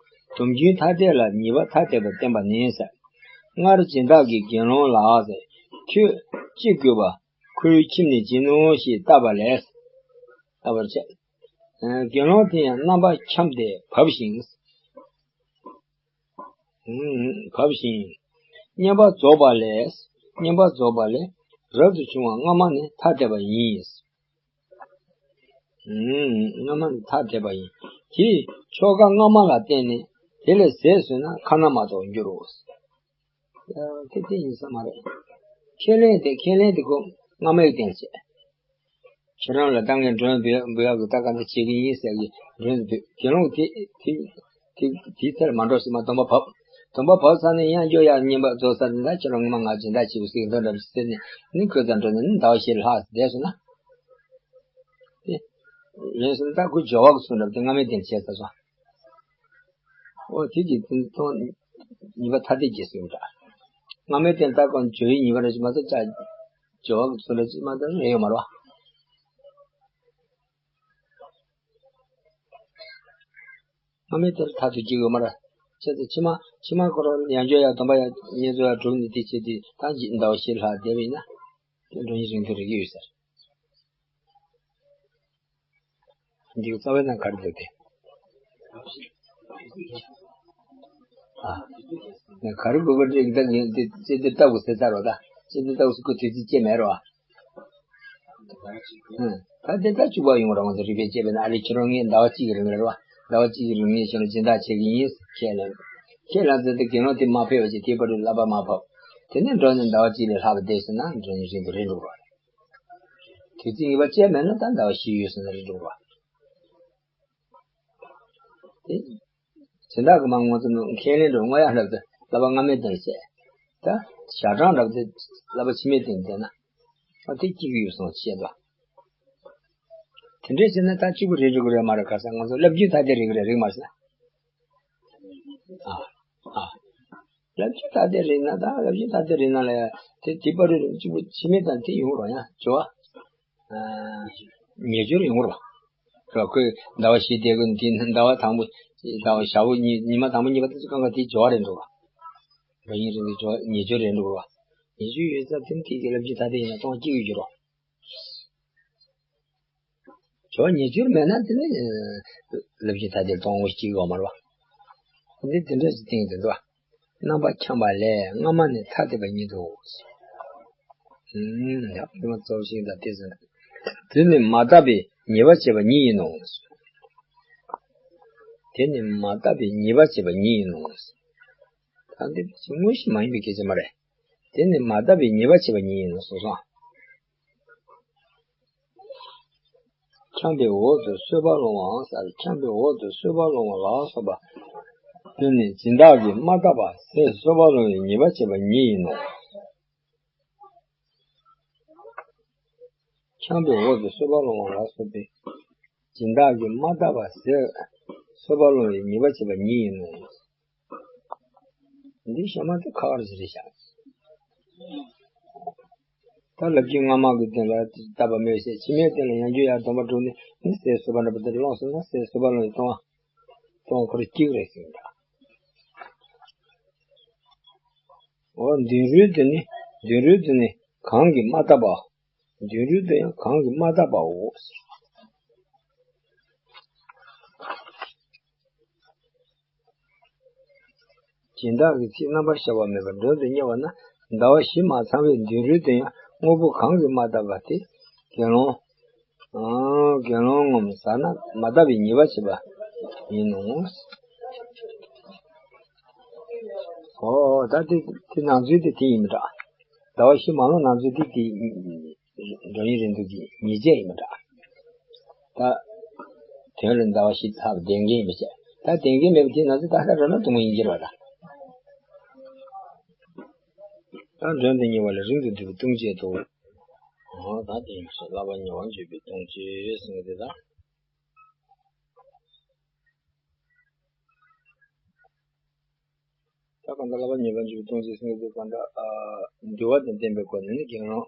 དོན་རྒྱུན་ཐ་དད་ལ་ཉེས་པ་ཐ་དད་པ་བསྟན་པ་ནི་ཟེར། སྔར་སྦྱིན་བདག་གིས་དགེ་སློང་ལ་ཟེར། ཁྱོད་ཅི་དགོས་པ་ཁོའི་ཁྱིམ་ནས་བྱིན་ནོ་ཞེས་བཏབ་པ་ལས། བཏབ་པར་བྱ། དགེ་སློང་དེ་ཡང་རྣམ་པ་འཁྱམས་ཏེ་བབས་ཤིང་། བབས་ཤིང་། བསྙེན་པར་རྫོགས་པ་ལས། བསྙེན་པར་རྫོགས་པ་ལས་རབ་ཏུ་བྱུང་བ་སྔ་མ་ནི་ཐ་དད་པ་ཡིན། སྔ་མ་ནི་ཐ་དད་པ་ཡིན། དེས་ཆོ་ག་སྔ་མ་ལ་བརྟེན་ནས་དེ་ལས་ཟད་སོང་ན་ཁ་ན་མ་ཐོ་བར་འགྱུར་རོ། དེ་དེ་ཡིན་ས་མ་རེད། ཁས་ལེན་དེ་ཁས་ལེན་དེ་ཁོ་སྔ་མའི་རྟེན་བྱས། ཁྱེད་རང་ལ་ད་ངས་མགྲོན་འབུལ་འབུལ་ཡག་གི་ད་ག་འདྲ་བྱེད་ཀྱི་ཡིན་ཟེར་གི་མགྲོན་འབུལ། དགེ་སློང་དེ་དེ་དེ་དེའི་ཚེ་ལ་མ་འགྲོ་ཞེས་མར་སྡོམ་པ་བབས། སྡོམ་པ་བབས་ཚར་ནས་ཡང་བསྐྱར་ཡར་བསྙེན་པར་རྫོགས་ཚར་ནས་ད་ཁྱེད་རང་སྔོན་མ་ང་སྦྱིན་བདག་བྱེད་དགོས་ཟེར་གི་འདོན་འདྲ་ཟེར་ནས་ནི་ཁོ་ཚོ་འགྲོ་ནས་ནི་ཟླ་བ་བཞི་ལྷག་བསྡད་སོང་ན། དེ་ལན་སོང་ད་ཁོ་སྦྱོར་བ་གི་ཚུལ་འདྲ་དེ་སྔ་མའི་རྟེན་བྱས་ཚར་སོང་། འོ་དེ་གི་དོན་ཉེས་པ་ཐ་དད་ཀྱི་གསུངས་འདྲ། སྔ་མའི་རྟེན་ད་གོང་སྦྱོར་བའི་ཉེས་པ་རེ་ཞིག་མ་གཏོགས་ཅག་སྦྱོར་བ་གི་ཚུལ་ལ་ཅིག་མ་གཏོགས་རེ་ཡོད་མ་རེད་བ། སྔ་མའི་རྟེན་མཐར་ཐུག་ཅིག་ཡོད་མ་རེད། བྱས་ཙང་ཕྱི་མ་ཕྱི་མ་ཁོ་རང་ཡང་བསྐྱར་ཡང་སྡོམ་པ་ཡང་བསྙེན་རྫོགས་ཡང་གྲུབ་ནས་དེ་བྱས་དུས་ད་ཟླ་བ་བཞི་ལྷག་བསྡད་པ་ཡིན་ན། དེ་མགྲོན་གཉེར་རིང་ཐུང་རེག་གི་ཡོད་ཟེར། འདི་གི་རྩ་བའི་ནང་ག་རེ་འདུག་སྟེ། ཨ། ནས་ག་རེ་དགོས་པ་འདྲ་ཡིན་ད་ངས་འདི་ཅི་འདི་ལྟ་དགོས་ཟེར་ཚར་རོ་ད། ཅི་འདི་ལྟ་དགོས་ཟེར་ཁོ་དུས་ཚོད་ཅི་མེད་རོ། ཨ། ད་འདི་ལྟ་བཅུག་པ་ཡོང་རང་ཟེར་རིག་པས་དཔྱད་པས་ན་ཨ་རི་ཁྱེད་རང་ངས་ཟླ་བ་གཅིག་གི་རིང་ལ་རོ། ཟླ་བ་གཅིག་གི་རིང་ངས་ཁྱེད་རང་སྦྱིན་བདག་བྱེད་ཀྱི་ཡིན་ཁས་ལེན། ཁས་ལེན་ཚེ་འདི་དགེ་སློང་དེ་མ་ཕེབས་པ་ཅིག་དེའི་བར་དུ་བསླབ་པ་མ་ཕབ། དེ་ནས་མགྲོན་ནས་ཟླ་བ་གཅིག་ལས་ལྷག་པ་བསྡད་ཟིན་ན་མགྲོན་གཉེར་རིང་དུ་རེད་འགྲོ་བ་རེད། དུས་ཚོད་ངེས་པ་བཅད་མེད་ན་ད་ཟླ་བ་བཞི་ཡོད་ཟེར་ན་རེད་འགྲོ་བ། དེ། སྦྱིན་བདག་གི་མ་ངོ་ཚ་ནུ་ཁས་ལེན་འགྲོ་དངོས་ཡང་རབ་ཏུ་བསླབ་པ་སྔ་མའི་རྟེན་བྱས། ད། ཞག་གྲངས་རབ་ཏུ་བསླབ་པ་ཕྱི་མའི་རྟེན་བསྟན་ན། ཨ་དེ་སྐྱིད་གི་ཡོད་སོང་བཤད་དོ། དེ་འདྲས་བྱས་ན་ད་གཅིག་པུ་རེད་འགྲོ་གི་རེད་མ་རེད་ག་ས་ང་ཚོ་བསླབ་རྒྱུན་ཐ་དད་རེད་གི་རེད་རེད་མ་རེད་ཟེར་ན། ཨ། ཨ། བསླབ་རྒྱུན་ཐ་དད་རེད་ན་ད་བསླབ་རྒྱུན་ཐ་དད་རེད་ན་ལ་ཡ་དེ་དེ་པར་རེད་གཅིག་པུ་ཕྱི་མའི་དང་དེ་ཡོང་རོགས་ཡ་བྱོ་བ། ཉེ་སྦྱོར་ཡོང་རོགས། རོགས་ཁོས་ཟླ་བ་བཞི་དེ་ཀུན་དེ་ཟླ་བ་དང་པོ་ཟླ་བ་ཞག་པོ་ཉི་ཉི་མ་དང་པོ་གཉིས་པ་དེ་ཚོ་གང་ག་དེ་སྦྱོར་བ་རེད་འགྲོ་བ། རང་ཉིད་རང་གི་སྦྱོར་ཉེ་སྦྱོར་རེད་འགྲོ་བ། ཉེ་སྦྱོར་ཡོད་ཙང་དེ་དེ་གི་བསླབ་རྒྱུན་ཐ་དད་ཡིན་ན་གཏོང་སྐྱིད་ཡོད་རྒྱུ་རོགས། སྦྱོར་བ་ཉེ་སྦྱོར་མེད་ན་དེ་ནི་ལབ་ཀྱི་ཐ་དད་སྟོང་ངོ་ཤེས་ཀྱི་ཡོད་མ་རེད་བ། འདི་དེ་འདྲ་ཞིག་བསྟན་གྱི་འདུག་སྣམ་པ་འཁྱམས་པ་ལས་སྔ་མ་ནས་ཐ་དད་པ་ཉིད་དོ། ཡང་དེ་མ་གཙོ་བོ་ཞིག་དང་དེ་ཟེར། དེ་ནི་མ་དག་པའི་ཉེས་པ་བྱས་པ་ཉིད་ཡིན་ནོ། དེ་ནི་མ་དག་པའི་ཉེས་པ་བྱས་པ་ཉིད་ཡིན་ནོ། ད་འདི་དངོས་གཞི་མ་ཡིན་པའི་སྐད་ཆ་མ་རེད། དེ་ནི་མ་དག་པའི་ཉེས་པ་བྱས་པ་ཉིད་ཡིན་ནོ་གསུངས་སོང་། འཁྱམས་པའི་འོག་ཏུ་གསོད་པ་སློང་བའང་ཟེར། འཁྱམས་པའི་འོག་ཏུ་གསོད་པ་སློང་བ་ལ་སོགས་པ། དེ་ནི་སྦྱིན་བདག་གིས་མ་དག་པ་ཟས་གསོད་པ་སློང་བའི་ཉེས་པ་བྱས་པ་ཉིད་ཡིན་ནོ། འཁྱམས་པའི་འོག་ཏུ་གསོད་པ་སློང་བ་ལ་སོགས་པའི། སྦྱིན་བདག་གིས་མ་དག་པ་ཟས་གསོད་པ་སློང་བའི་ཉེས་པ་བྱས་པ་ཉིད་ཡིན་ནོ། འདི་གཞན་མ་དེ་ཁག་རེ་ཞིག་རེད་ཤག་ད་ལབ་ཀྱི་སྔ་མ་གི་དོན་ལ་བཏབ་པ་མེད་ཟེར། ཕྱི་མའི་དོན་ལ་ཡང་རྒྱུ་ཡང་སྡོམ་པ་གྲུབ་ནས་ནི་ཟས་གསོད་པ་འདྲ་པོ་དེ་སློང་སོང་ན་ཟས་གསོད་པ་སློང་བའི་ལྟུང་བ། ལྟུང་བ་ཁོ་རང་གཅིག་རེད་ཟེར་གྱི་འདུག་འོ་མདུན་རོལ་དུ་ནི། མདུན་རོལ་དུ་ནི་གང་གིས་མ་དག་པ། མདུན་རོལ་དུ་ཡང་གང་གིས་མ་དག་པའོ། སྦྱིན་བདག་གི་ཚིག་རྣམ་པར་གཞག་པ་མེད་པར་མགྲོན་དུ་གཉེར་བ་ན། ཟླ་བ་བཞི་མ་ཚང་བའི་མདུན་རོལ་དུ་ཡང་དངོས་པོ་གང་གིས་མ་དག་པ་དེ་དགེ་སློང་། ཨང་། དགེ་སློང་ངོ་མ་ཟ་ན་མ་དག་པའི་ཉེས་པ་བྱེད་པ་ཡིན་ནོ། ཨོ་ད་དེ་དེ་ནང་ཚུལ་དེ་དེ་ཡིན་མི་འདྲ། ཟླ་བ་བཞི་མ་ལོན་ནང་ཚུལ་དེ་དེ་འགྲོ་ཡི་རེད་འདུག་གི་ཉེས་བྱས་ཡིན་མི་འདྲ། ད་དོན་ལ་ཟླ་བ་བཞི་ཚར་བ་བདེན་འགེལ་མི་བྱེད། ད་བདེན་འགེལ་མེད་པ་དེ་ནང་ཚུལ་ད་ལྟ་འགྲོ་ན་དུ་མ་ཡིན་གྱི་རེད་བ་ད། ད་མགྲོན་དུ་གཉེར་བ་ལ་རིང་དུ་འདུག་པའི་ལྟུང་བྱེད་དོ། འོ་ད་དེ་ཡིན་ཟེར། བསླབ་པ་ཉེ་བར་འཇུག་པའི་ལྟུང་བྱེད་ཟེར་གྱི་དེ་དང་། ད་གང་ལྟར་བསླབ་པ་ཉེ་བར་འཇུག་པའི་ལྟུང་བྱེད་ཟེར་གྱི་དེ་གང་ལྟར། ཨ། འདུལ་བ་དང་ལྡན་པའི་སྒོ་ནས་ནི་དགེ་སློང་།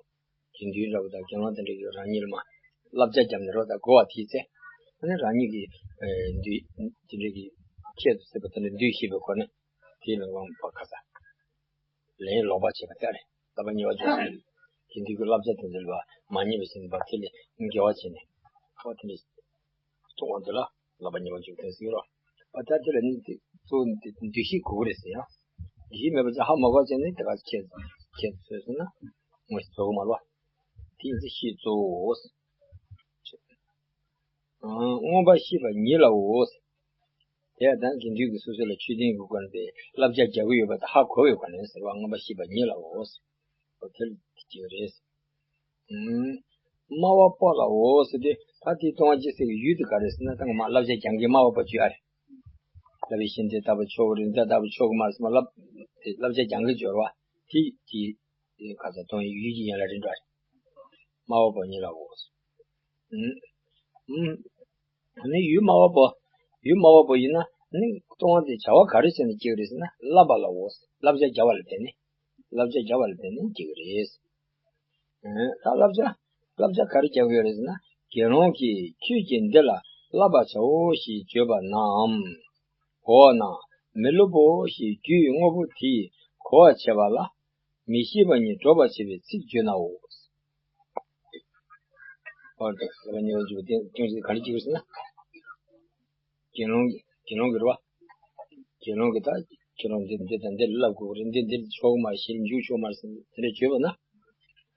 དགེ་འདུན་འདྲ་པོ་དང་དགེ་སློང་དེ་འདྲ་གིས་རང་ཉིད་ལ་མ། བསླབ་བྱ་བརྒྱབ་ནས་རོགས་དང་གོ་བ་དེའི་ཚེ། ཨ་ནི་རང་ཉིད་ཀྱིས། ཨེ། འདུལ། དེ་འདྲ་གི་ཁྱད་དུ་བསད་པ་དེ་འདྲ་འདུལ་ཤེས་པའི་སྒོ་ནས། དེ་ལ་དབང་བ་ཁ་ས། ལན་ལོག་པ་བྱེད་པ་དེ་རེད། བསླབ་པ་ཉེ་བར་འཇུག་ཟེར། དགེ་འདུན་གྱི་བསླབ་བྱ་དེ་ཚོ་ལ་མ་ཉན་པ་ཞིག་འདུག་པ། དེ་ལས་འགལ་བ་བྱས་ནས། ཨོ་དེ་འདྲ་ཐུག་དབང་དེ་ལ་བསླབ་པ་ཉེ་བར་འཇུག་དེ་ཟེར་རོ། ཨ་ད་དེ་ལ་ནི་དེ་གཙོ་བོ་འདུ་ཤེས་དགོས་ཀྱི་རེད་ཟེར་ཡང་། འདུ་ཤེས་མེད་པ་ཅིག་ཧ་མ་གོ་བྱས་ནས་དེ་ག་ཁྱད་ཁྱད་ཆོས་ཟེར་ན་ངོ་ཤེས་རྫོགས་ཀྱི་མ་རེད་པ། དེ་ཡིན་ཚེ་ཤེས་གཙོ་བོ། མངོན་པར་ཤེས་པ་ཉིད་ལའོ། དེ་ཡང་དགེ་འདུན་གྱིས་སོ་སོ་ལ་ཆོས་ལྡན་གྱི་སྒོ་ནས་བསླབ་བྱ་རྒྱག་གི་ཡོད་པ་དེ་ཧ་གོ་བའི་སྒོ་ནས་ཟེར་བ། མངོན་པར་ཤེས་པ་ཉིད་ལའོ། དེ་ལ་གཅིག་རེད། སྨྲ་བ་པོ་ལའོ་ཟེར་དུས་ད་དེའི་ལྟུང་བ་བྱེད་སའི་ཡུལ་དེ་ག་རེ་ཟེར་ན། ད་ངོ་མ་བསླབ་བྱ་སྦྱང་མཁན་སྨྲ་བ་པོ་བརྗོད་ཡ་རེད། བསླབ་པའི་ཤིང་རྟ་ལྟ་བུ་ཆོག་གི་རེད། འདི་ལྟ་བུ་ཆོག་གི་མ་རེད་ཟེར་མ་བསླབ། དེ་བསླབ་བྱ་སྦྱང་གི་སྦྱོར་བ་དེ་དེ་ཁ་ཚ་གཏོང་ཡུལ་གྱི་ཡན་ལག་རེད་འགྲོ་རེད། སྨྲ་བ་པོ་ཉིད་ལའོ། ཨུམ། ཨུམ། ཨ་ནི་ཡུལ་སྨྲ་བ་པོ། ཡུལ་སྨྲ་བ་པོ་ཡིན་ན་ནི་ལྟུང་བ་དེ་བྱ་བ་ག་རེ་བྱས་ནས་སྐྱེ་གི་རེད་ཟེར་ན། བསླབ་པ་ལའོ། བསླབ་བྱ་བྱ་བ་ལ་བརྟེན་ནས། བསླབ་བྱ་བྱ་བ་ལ་བརྟེན་ནས་སྐྱེ་གི་རེད། ཨ། ད་བསླབ་བྱ། བསླབ་བྱ་ག་རེ་རྒྱག་གི་ཡོད་རེད་ཟེར་ན། དགེ་སློང་གིས་ཁྱོད་ཀྱིས་འདི་ལ་བསླབ་པར་བྱའོ་ཞེས་བརྗོད་པ་ནའམ། འོ་ན་མི་སློབ་བོ་ཞེས་རྒྱུའི་དངོས་པོ་དེས་གོ་བར་བྱེད་པ་ལ། མི་ཤེས་པ་ཉིད་སྒྲོག་པར་བྱེད་པའི་ཚིག་བརྗོད་ནའོ། ཨོ་ད་བསླབ་པ་ཉེ་བར་འཇུག་པའི་ལྟུང་བྱེད་ག་རེ་བྱེད་ཀྱི་ཡོད་ཟེར་ན། དགེ་སློང་གིས། དགེ་སློང་གིས་རེད་བ། དགེ་སློང་གིས་ད་ཁྱོད་རང་འདི་འདི་དང་འདི་ལ་བསླབ་དགོས་ཀྱི་རེད། འདི་འདི་ཆོག་གི་མ་རེད། ཞེས་འཇུག་ཆོག་མ་རེད་ཟེར་དེ་འདྲ་བརྗོད་པ་ན།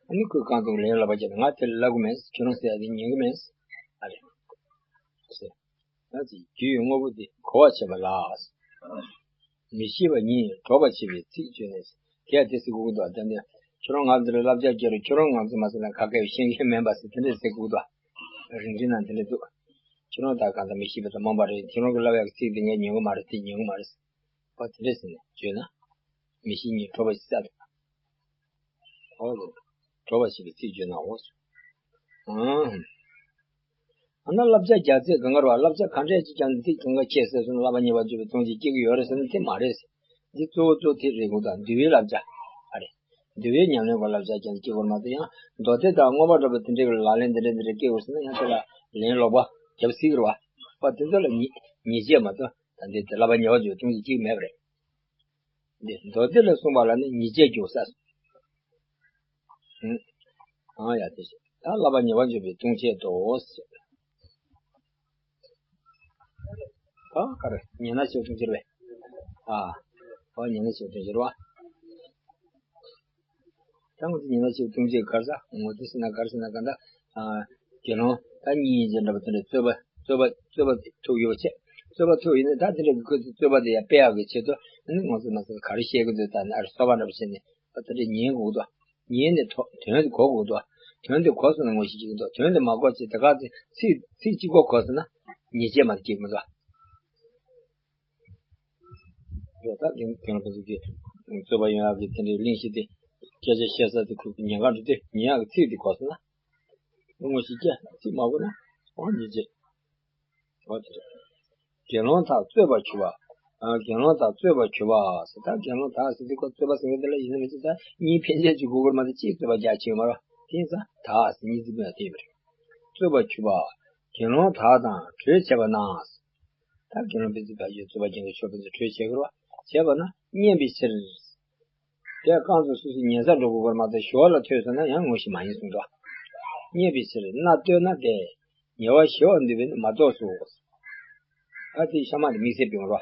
ཨ་ནི་ཁོས་རྐང་སྟོང་ལན་ལབ་པ་བྱས་ན། ང་དེ་ལ་ལབ་གི་མེད། ཁྱོད་རང་ཟེར་ཡ་དེ་ཉན་གི་མེད། ཨ་རེ། ཟེར། ད་ཅི་རྒྱུའི་དངོས་པོ་དེ་གོ་བར་བྱེད་པ་ལ། མི་ཤེས་པ་ཉིད་སྒྲོག་པར་བྱེད་པའི་ཚིག་བརྗོད་ནས། དེ་ཡང་དེ་ཟེར་དགོས་ཀྱི་འདུག་ད་ནི་ཁྱོད་རང་ང་ཚོ་ལ་བསླབ་བྱ་རྒྱག་རོགས། ཁྱོད་རང་ང་ཚོ་མ་ཟེར་ན་ག་གེ་ཤེས་མཁན་མིན་པ་ཟེར་དེ་འདྲ་ཟེར་དགོས་ཀྱི་འདུག་རིགས་འགྲེ་ནང་དེ་འདྲ་འདུག་ཁྱོད་རང་ད་གང་ལྟར་མི་ཤེས་པ་དང་རྨོངས་པ་རེད། ཁྱོད་རང་གིས་བསླབ་ཡག་གི་ཚིག་དེ་ངས་ཉན་གི་མ་རེད། དེ་ཉན་གི་མ་རེད། ཨོ་དེ་འདྲ་ཟེར་ནས་བརྗོད་ན། མི་ཤེས་ཉིད་སྒྲོག་པར་བྱེད་ས་དང་། ཨོ་ལེ། སྒྲོག་པར་བྱེད་པའི་ཚིག་བརྗོད་ནའོ། ཨང་། ཨ་ན་བསླབ་བྱ་རྒྱག་ཚད་གང་ག་རེད་བ། བསླབ་བྱ་གང་འདྲ་ཅིག་ཀྱང་ཚིག་གང་ག་ཁྱད་བསད་སོང་ན་བསླབ་པ་ཉེ་བར་འཇུག་པའི་ལྟུང་བྱེད་སྐྱེ་གི་ཡོད་རེད་ཟེར་ན་དེ་མ་རེད། འདི་གཙོ་བོ་གཙོ་དེ་རེད་གོ་ད་འདུལ་བའི་བསླབ་བྱ། ཨ་རེད། འདུལ་བའི་ཉམས་ལེན་སྐོར་བསླབ་བྱ་ཀྱང་སྐྱེ་དགོས་མ་གཏོགས། ཡང་མདོ་སྡེ་དང་མངོན་པ་འདྲ་པོ་དེ་འདྲའི་ལག་ལེན་དེ་འདྲ་དེ་འདྲ་སྐྱེ་དགོས་ཟེར་ན་ཡང་དེ་ལ་ལན་ལོག་པ་རྒྱབ་སྲིད་ཀྱི་རེད་བ། བ་དེ་ཚོ་ལ་ཉེས་ཉེས་བྱས་མ་གཏོགས་ད་འདི་དེ་བསླབ་པ་ཉེ་བར་འཇུག་ལྟུང་བྱེད་ཅིག་མེད་པ་རེད། འདི་མདོ་སྡེ་ལ་གསུངས་པ་ལ་ནི་ཉེས་བྱས་འཇུག་ས། ཨང་། ཡ་དེ་བཞིན་ད་བསླབ་པ་ཉེ་བར་འཇུག་པའི་ལྟུང་བྱེད་དོ། ཨ་ག་རེ་ཉན་ན་ཆེ་བ་ཐུང་ཆེར་བས། ཨ་ཨོ་ཉན་ན་ཆེ་བ་ཐུང་ཆེར་བ། ད་ངོ་ཚ་ཉན་ན་ཆེ་བ་ཐུང་ཆེར་གར་ས་ངོ་ཚ་སི་ན་གར་སི་ན་ག་ད་ཨ་དགེ་སློང་ད་གཉིས་ཡིན་ཅེས་འདྲ་པོ་དེ་འདྲ་རྩོད་པ་རྩོད་པ་རྩོད་པ་ཐུག་ཡོད་པ་ཆེ། རྩོད་པ་ཐུག་ཡིན་ན་ད་དེ་འདྲ་གི་ཁོ་ཚོས་རྩོད་པ་དེ་ཡ་སྤེལ་ཡག་གི་ཆེད་དུ་ཨ་ནི་ངོ་ཚ་མ་ཚ་ག་རེ་བཤད་གི་འདུག་ད་ནི་ཨ་རེ་སོ་པ་འདྲ་པོ་བྱས་ནས་ཨ་དེ་འདྲ་ཉན་དགོས་འདུག་ཉན་ནས་དོ་དོན་དེ་གོ་དགོས་འདུག་དོན་དེ་གོ་སོང་ན་ངོ་ཤེས་ཀྱི་འདུག་དོན་དེ་མ་གོ་ཅེས་དེ་ག་ཚེ་ཚིག་ཚིག་གཅིག་གོ་གོ་སོང་ན་ཉེས་ཆད་མ་དེ་སྐྱེ་གི་མི་འདུག་རོ་ད་དེང་དེང་རབས་ཀྱི་རྩོད་པ་ཡོང་ཡག་གི་དེ་འདྲའི་གླེང་གཞི་དེ་སྐད་ཆ་བཤད་ས་དེ་ཁུག་ཉན་ག་འགྲོ་དུས་ཉན་ཡག་གི་ཚིག་དེ་གོ་སོང་ན་ངོ་ཤེས་ཀྱི་ཚིག་མ་གོ་ན་ཨོ་ཉེས་ཆད། ཨོ་དེ་རེད། དགེ་སློང་དག་རྩོད་པར་གྱུར་པ། ཨ་དགེ་སློང་དག་རྩོད་པར་གྱུར་པ་ཟེར་ད་དགེ་སློང་དག་ཟེར་དུས་ཁོ་རྩོད་པ་ཟེར་མཁན་དེ་ལ་ཡིན་ན་མི་ཚེ་ད་གཉིས་ཕན་ཆད་ཅིག་དགོས་ཀྱི་རེད་མ་གཏོགས་གཅིག་རྩོད་པ་རྒྱག་ཆེ་མ་རེད། དེ་ཡིན་ཙང་དག་ཟེར་གཉིས་ཚིག་པོ་ཡང་དེ་ཡིན་པ་རེད། རྩོད་པར་གྱུར་པ། དགེ་སློང་དག་དང་གྲོས་བྱས་པ་ན། ད་དགེ་སློང་ཕན་ཚུན་བར་གྱི་རྩོད་པ་རྒྱག་མཁན་ཕྱོགས་ཕན་ཚུན་གྲོས་བྱེད་དགོས་རེད་བ། བྱས་པ་ན་སྙན་པའི་ཕྱིར། དེ་རྐང་ཚོ་སོ་སོའི་ཉན་ས་འགྲོ་དགོས་པར་མ་གཏོགས་ཞོར་ལ་ཐོས་སོང་ན་ཡང་ངོ་ཤེས་མ་ཡིན་གསུངས་འདུག་སྙན་པའི་ཕྱིར་རྣ་གཏོད་ན་བདེ། ཉེ་བར་ཞི་བར་འདུས་པས་ནི་མ་གཏོགས་སོ། ཨ་དེ་ཤ་མ་དེ་དམིགས་བསལ་སྤུན་རོ།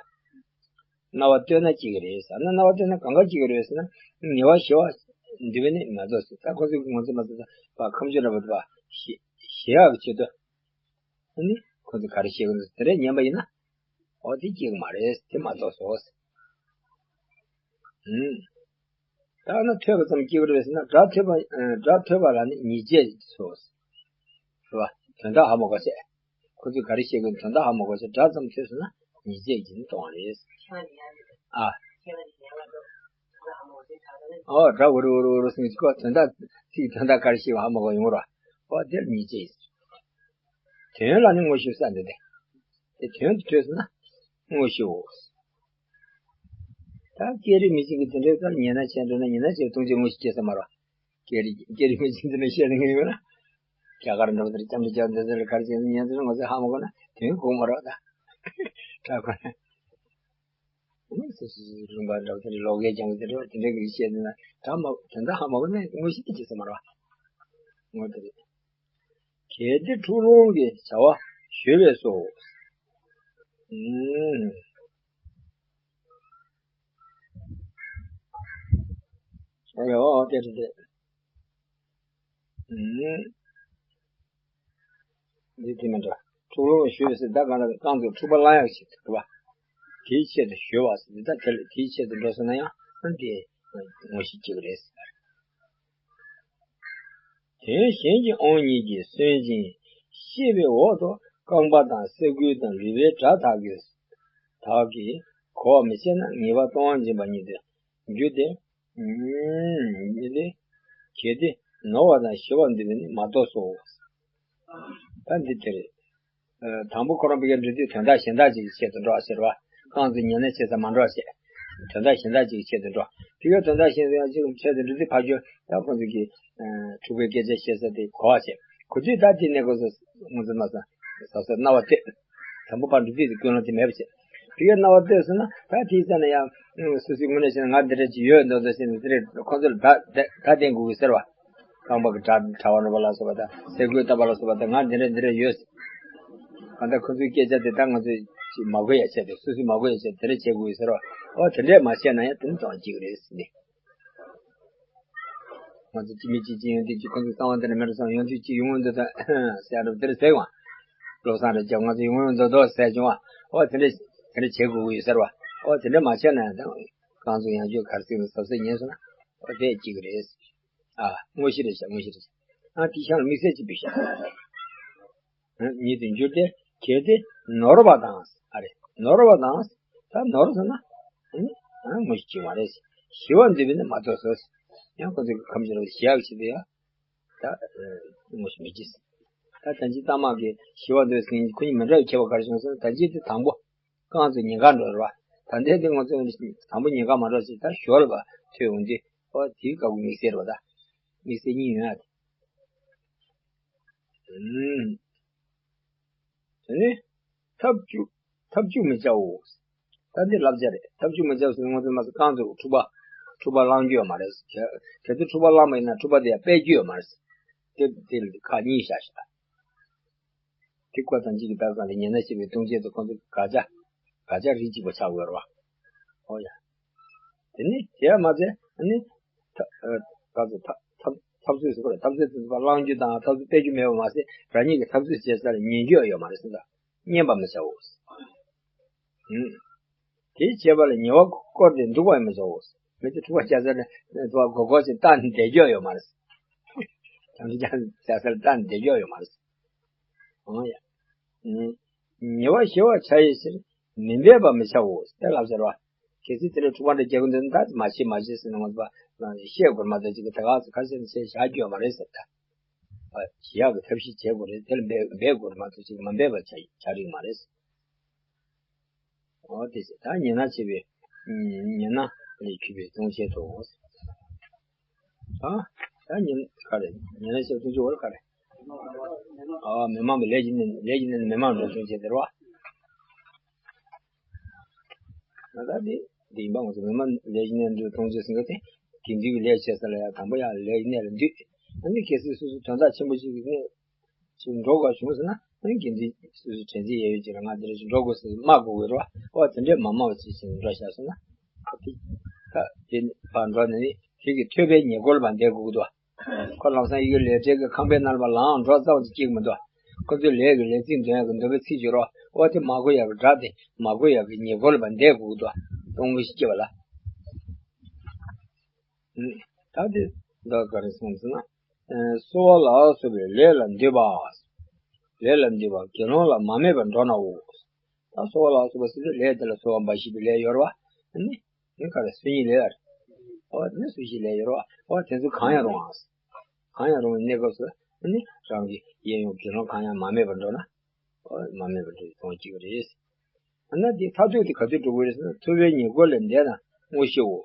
རྣ་བ་གཏོད་ན་སྐྱིད་ཀྱི་རེད་ཟེར་ན་རྣ་བ་གཏོད་ན་གང་ག་སྐྱིད་ཀྱི་རེད་ཟེར་ན་ཉེ་བར་ཞི་བར་འདུས་པས་ནི་མ་གཏོགས་སོ། ད་ཁོ་ཚོས་ངོ་ཚ་མ་ཚ་ད་ཁམས་ཆུ་འདྲ་པོ་དེ་བ་ཞི་ཞི་ཡག་གི་ཆེད་དུ། ཨ་ནི་ཁོ་ཚོས་ག་རེ་བཤད་ཀྱི་འདུག་དེ་འདྲ་ཉན་པ་ཡིན་ན། ཨོ་དེ་སྐྱིད་ཀྱི་མ་རེད་དེ་མ་གཏོགས་སོ། ཨུམ། ད་ན་ཐོས་པ་ཙམ་སྐྱིད་པ་རེད་ཟེར་ན་སྒྲ་ཐོས་པ་ཨ་སྒྲ་ཐོས་པ་ལ་ནི་ཉེས་ཆད་སོ། རེད་བ། དོན་དག་ཧ་མ་གོ་བྱས། ཁོ་ཚོས་ག་རེ་བཤད་ཀྱི་འདུག་དོན་དག་ཧ་མ་གོ་བྱས་སྒྲ་ཙམ་ཐོས་སོང་ན་ཉེས་ཆད་ཀྱིས་ནི་གཏོང་བ་རེད། ཨ། ཨོ་སྒྲ་འུ་རུ་འུ་རུ་འུ་རུ་ཟེར་གྱི་ཁོ་དོན་དག་ཚིག་དོན་དག་ག་རེ་བཤད་པ་ཧ་མ་གོ་ཡོང་ར། ཨོ་དེར་ཉེས་ཆད་ཡིན། དོན་ལ་ནི་དངོས་ཤེས་ས་འདི་སྟེ། དེ་དོན་དུ་ཐོས་སོང་ན་དངོས་ཤེས་འོ། ད་སྐད་རིགས་མི་གཅིག་གིས་དེ་འདྲའི་ལྟར་ཉན་ན་བྱས་འགྲོ་ན་ཉན་ན་བྱས་ལྟུང་བྱེད་དངོས་ཤེས་སྐྱེ་ས་མ་རེད། སྐད་རིགས་སྐད་རིགས་མི་གཅིག་འདི་ནས་བཤད་ནས་ཡོད་ན། རྒྱ་གར་འདྲ་པོ་དེར་ལྕམ་དྲི་རྒྱ་འདི་ཚོ་ལ་ག་རེ་བྱས་ནས་ཉན་ཚུལ་ང་ཚོས་ཧ་མ་གོ་ན་དོན་གོ་མ་རེད་ད། དྲ་གོ་ན། སོ་སོ་སོ་སོའི་ལུང་པ་འདྲ་པོ་དེ་འདྲ་ལོག་སྐད་རྐྱང་པོ་དེ་འདྲ་དེ་འདྲ་གི་བཤད་ན་ད་མ་དོན་དག་ཧ་མ་གོ་ན་དངོས་གཞི་དེ་སྐྱེ་ས་མ་རེད་བ། ངོ་དེ་རེད། གལ་ཏེ་འཁྲུག་ལོང་གི་བྱ་བ་ཞུས་པས་སོ། ཨུམ། ཨ་ཡོ་དེ་རེད་དེ། ཨུམ། འདི་དེ་མིན་འགྲོ། འཁྲུག་ལོང་ཞུས་ཟེར་ད་གང་ལ་རྐང་དུ་འཁྲུག་པ་བསླང་ཡག་ཞིག་འདུག་བ། དེའི་ཆེད་དུ་ཞུ་བ་ཟེར་འདི་ད་དེ་ལ་དེའི་ཆེད་དུ་འགྲོ་སོང་ན་ཡང་ཨ་འདི་ངོ་ཤེས་ཀྱི་རེད་ཟེར། དོན་གཞན་གྱི་དབང་ཉིད་ཀྱིས་སུན་ཅིང་ཤེས་པའི་འོག་ཏུ་རྐང་པ་དང་སེ་གོལ་དང་ལུས་པའི་སྒྲ་དག་གིས་དག་གིས་གོ་བར་མི་བྱེད་ན་ངེས་པར་ལྟུང་བ་འབྱིན་པ་ཉིད་དུ་འགྱུར་ཏེ། ཨུམ། ཉིད་དེ། གལ་ཏེ་ནོར་བ་དང་ཞི་བར་འདུས་པས་ནི་མ་གཏོགས་སོ། ད་འདི་དེ་རེད། ཨ་དང་པོ་ཁོ་རང་ཕ་གིར་འགྲོ་དུས་དོན་དག་གཞན་དག་ཅིག་གི་ཆེད་དུ་འགྲོ་བ་ཟེར་བ། རྐང་ཚོ་ཉན་ན་བྱས་ཙང་མ་འགྲོ་བ་བྱས། དོན་དག་གཞན་དག་ཅིག་གི་ཆེད་དུ་འགྲོ། ཕ་གིར་དོན་དག་གཞན་ཡང་ཅིག་ཆེད་དུ་འགྲོ་དུས་ཕ་གིར་ད་ཁོ་ཚོ་གི་ཨ་འཁྲུག་པའི་སྐད་ཆ་བཤད་ས་དེ་གོ་བ་བྱས། གོ་དུས་ད་དེ་ནས་ཁོ་ཚོ་ངོ་ཚ་མ་ཚ་ཟ་ཟ་རྣ་བ་གཏད། དང་པོ་ཕར་འགྲོ་དུས་དེ་ཀུན་སློང་དེ་མེད་པ་བྱས། དེ་གའི་རྣ་བ་གཏད་སོང་ན་ད་དེའི་རྩ་ནས་ཡང་སོ་སོའི་ངོས་ནས་བྱས་ན་ང་འདི་འདྲ་ཅིག་ཡོད་འདུག་འདུག་ཟེར་ནས་དེ་རེད་ཁོ་ཚོ་ལ་བརྡ་བརྡ་བརྡ་བསྟན་དགོས་ཀྱི་ཟེར་བ། རྐང་པ་གི་དྲ་དྲ་བ་འགྲོ་བ་ལ་སོགས་པ་དང་སེ་གོལ་བཏབ་པ་ལ་སོགས་པ་དང་ང་འདི་འདྲ་འདི་འདྲ་ཡོད། གང་ལྟར་ཁོ་ཚོའི་སྐད་ཆ་དེ་དག་ང་ཚོས་ཅིག་མ་གོ་ཡ་བྱས་ཏེ་སོ་སོས་མ་གོ་ཡ་བྱས་དེ་འདྲ་བྱེད་དགོས་ཀྱི་ཟེར་བ། ཨོ་དེ་འདྲས་མ་བྱས་ན་ཡང་དེ་ནི་གཏོང་གཅིག་རེད་ཟེར་ནས། ང་ཚོ་གཅིག་མི་གཅིག་གཅིག་ཡོང་དུས་གཅིག་ཁོ་ཚོའི་གསང་བ་འདི་འདྲ་མེད་འགྲོ་བསམ་ཡོང་དུས་གཅིག་ཡོང་གི་འདུག་ད་ཟེར་འགྲོ་འདིར་ཟེར་ཡོང་བ། བློ་བཟང་རེ་རྒྱབ་ང་ཚོ་ཡོང་གི་འདུག་འདུག་ཟེར་བྱུང་བ། ཨོ་དེ་འདྲ་དེ་འདྲ་བྱེད་དགོས་ཀྱི་ཡོད་ཟེར་བ། ཨོ་དེ་འདྲ་མ་བྱས་ན་ཡང་ད་རྐང་ཚོ་ཡང་བསྐྱར་གར་སིག་ནས་ཟབ་ཟབ་ཉན་སོང་ན་ཨོ་དེ་གཅིག་རེད། ཨ་དངོས་གཞི་རེད་ཤག་དངོས་གཞི་རེད་ཤག་ཨ་དེ་ཤང་ལ་དམིགས་བསལ་གཅིག་འབུལ་ཤག་ཉིད་དུ་འགྱུར་ཏེ། གལ་ཏེ་ནོར་བ་དང་། ཨ་རེ། ནོར་བ་དང་། ད་ནོར་ཟེར་ན། ཨ་ནི། ཨ་ངོ་ཤེས་ཀྱི་མ་རེད། ཞི་བར་འདུས་པས་ནི་མ་གཏོགས་སོ། ཡང་ཁོ་ཚོས་ཁམས་ཀྱི་རོ་ཞི་ཡག་ཞིག་དེ་ཡང་། ད་ངོ་ཤེས་མི་གྱིས། ད་ད་ཅི་ལྟ་མ་གི་ཞི་བར་འདུས་ཟེར་ཁོ་གཉིས་མི་འདྲ་བའི་ཁྱད་པར་ག་རེ་བྱུང་ཟེར་ན་ད་ཅི་དེ་དང་པོ། རྐང་ཚོ་ཉེན་ཁ་འགྲོ་རེད་བ། ད་ལྟའི་དེ་ང་ཚོ་དང་པོ་ཉེན་ཁ་མ་འགྲོ་ཞིག་ད་ཞོར་ལ་བ་ཐོས་འོང་དུས་ཨོ་དེའི་སྐབས་ཀྱི་དམིགས་བསལ་རེད་བ་ད། དམིགས་བསལ་གཉིས་ཡོད་ཨ་དེ། ཨུམ། དེ་ནི། ཐབས་བཅུ། ཐབས་བཅུ་མི་བྱའོ། ད་འདི་བསླབ་བྱ་རེད་ཐབས་བཅུ་མི་བྱའོ་ཟེར་ན་ང་ཚོ་མ་ཟད་རྐང་ཚོ་འཁྲུག་པ། འཁྲུག་པ་བསླང་རྒྱུ་ཡོད་མ་རེད། གལ་ཏེ་འཁྲུག་པ་བསླངས་པ་ཡིན་ན་འཁྲུག་པ་དེ་ཡང་སྤེལ་རྒྱུ་ཡོད་མ་རེད། དེ་དེ་ཁག་གཉིས་བཞག་ཤག་དེ་ཀོ་དང་གཅིག་གི་བདག་ས་ལས་ཉེ་ན་ཤེས་པའི་ལྟུང་བྱེད་དུ་ཁོང་ཚོ་གི་དགག་བྱ། དགག་བྱ་རིགས་གཅིག་པ་ཆགས་དགོས་རེད་བ། ཨོ་ཡ། དེ་ནི་དེ་ཡང་མ་ཚད་ཨ་ནི། ཐ་ཨ། ག་ཚོད་ཐ་ཐ་འཐབ་རྩོད་ཟེར་བ་རེད། འཐབ་རྩོད་དེ་ཚོ་བླང་རྒྱུ་དང་འཐབ་རྩོད་སྤེལ་རྒྱུ་མེད་པ་མ་ཟད་རང་ཉིད་ཀྱིས་འཐབ་རྩོད་བྱེད་ས་ལ་ཉན་རྒྱུ་ཡང་ཡོད་མ་རེད་ཟེར་ད། ཉན་པ་མི་བྱའོ། ཨུམ། དེ་བྱས་པ་ལ་ཉེས་པ་བསྐོར་ཏེ་འདུག་པ་ཡང་མི་བྱའོ། མི་དེ་འཁྲུག་པ་རྒྱག་ས་ནས་དུ་བ་གོ་གོ་ཞིག་བཏང་ནས་བསྡད་རྒྱུ་ཡོད་མ་རེད། དམ་དྲི་རྒྱག་ས་ལ་བཏང་ནས་བསྡད་རྒྱུ་ཡོད་མ་རེད། འོ་ཡ། ཉེས་པ་ཞི་བར་བྱ་ཡི་ཕྱིར་མི་འབད་པར་མི་བྱའོ། དེ་ལབ་ཟེར་བ། གལ་སྲིད་དེ་ལ་འཁྲུག་པ་འདྲ་རྒྱག་གི་འདུག་ན་ད་མ་བྱེད་མ་བྱེད་ཟེར་ནས་ང་ཚོ་བཤད་དགོས་མ་གཏོགས་ཅིག་གི་ད་ག་ཚོད་ཁ་ཤས་ནས་བྱས་བཞག་རྒྱུ་ཡོད་མ་རེད་ཟེར་ད། ཞི་ཡག་གི་ཐབས་ཤེས་བྱེད་དགོས་རེད། དེ་ལ་འབད་འབད་དགོས་རེད་མ་གཏོགས་ཅིག་མ་འབད་པར་བྱ་བྱ་རིགས་མ་རེད། འོ་དེ་ཟེར་ད་ཉེས་ན་བྱས་པའི་ཉེས་ན་ལས་གྱུར་པའི་ལྟུང་བྱེད་དོ། ཨ། ད་ཉེས་ག་རེ་ཉེས་ན་བྱས་པའི་ལྟུང་བྱེད་འོ་རེ་ག་རེ། ཨ་མི་མང་པའི་ལས་ཀྱི་གནས་ལས་ཀྱི་གནས་ནི་མི་མང་འགྲོ་ལྟུང་བྱེད་དེ་རེད་བ། ད་ལྟ་འདི་འདི་ཡིན་པ་ང་ཚོ་མི་མང་ལས་ཀྱི་གནས་འགྲོ་ལྟུང་བྱེད་ཟེར་མཁན་དེ་དགེ་འདུན་གྱི་ལས་བྱེད་ས་ལ་ཡང་དང་པོ་ཡང་ལས་ཀྱི་གནས་ལ་འདུས། ཨ་ནི་གལ་སྲིད་སོ་སོ་དོན་དག་ཆེན་པོ་ཞིག་གི་གནས་ཅིག་འགྲོ་དགོས་བྱུང་ཟེར་ན། ཨ་ནི་དགེ་འདུན་སོ་སོའི་དྲན་རྩིས་ཡས་ཡོད་ཅིག་ལ་ང་འདི་རེ་ཞིག་འགྲོ་དགོས་ཟེར་སྨྲ་དགོས་ཀྱི་རེད་བ། ཨོ་དེ་འདྲས་མ་སྨྲ་བ་ཅིག་བྱས་ནས་འགྲོ་བཞག་སོང་ན། ད་དེ་ད་དེ་བར་འགྲོ་ནས་ནི་དེ་གི་ཐོས་པའི་ཉེས་སྐོར་ལ་བསྡད་དགོས་ཀྱི་འདུག་ཁོ་ལམ་སང་ཡི་གེ་ལས་བྲལ་གྱི་ཁང་པའི་ནང་ལ་ལངས་འགྲོ་རྩ་བ་ཅིག་སྐྱེ་གི་མི་འདུག་ཁོ་ཚོའི་ལས་ཀྱི་ལས་ཚིག་འདོན་ཡག་གི་འདོན་པའི་ཚིག་བརྗོད་རོགས། ཨོ་དེ་མ་གོ་ཡག་གི་སྒྲ་དེ་མ་གོ་ཡག་གི་ཉེས་སྐོར་ལ་བསྡད་དགོས་ཀྱི་འདུག་སྟོང་མི་ཤི་སྐྱེ་བ་ལ། ད་དེ་ད་ག་རེ་གསུངས་ཟེར་ན། གསོལ་བ་ལ་སོགས་པའི་ལས་ལ་འདུས་པ། ལས་ལ་འདུས་པ་དགེ་སློང་ལ་མ་སྨད་པར་འགྲོ་ནའོ། ད་གསོལ་བ་ལ་སོགས་པ་ཟེར་དུས་ལས་དེ་ལ་གསོལ་བ་འབའ་ཞིག་པའི་ལས་ཡོད་རེད་བ། ཨ་ནི་ནི་ག་རེ་སུ་ཉིད་ལས་རེད། ཨོ་ནི་སུ་ཞིག་ལས་ཡོད་རེད་བ། ཨོ་དེ་ཚོ་གང་ཡང་རུང་ཨ། གང་ཡང་རུང་བའི་གནས་སྐབས་སུ་ཨ་ནི་རང་གི་གཡས་གཡོན་དགེ་སློང་གང་ཡང་མ་སྨད་པར་འགྲོ་ན། ཨོ་མ་སྨད་པར་འགྲོ་བའི་དོན་གཅིག་རེད། ཨ་ན་འདི་མཐར་ཐུག་དེ་ག་དུས་འགྲོ་གི་རེད་ཟེར་ན། ཐོས་པའི་ཉེས་སྐོར་ལས་འདས་ན་དངོས་གཞིའོ།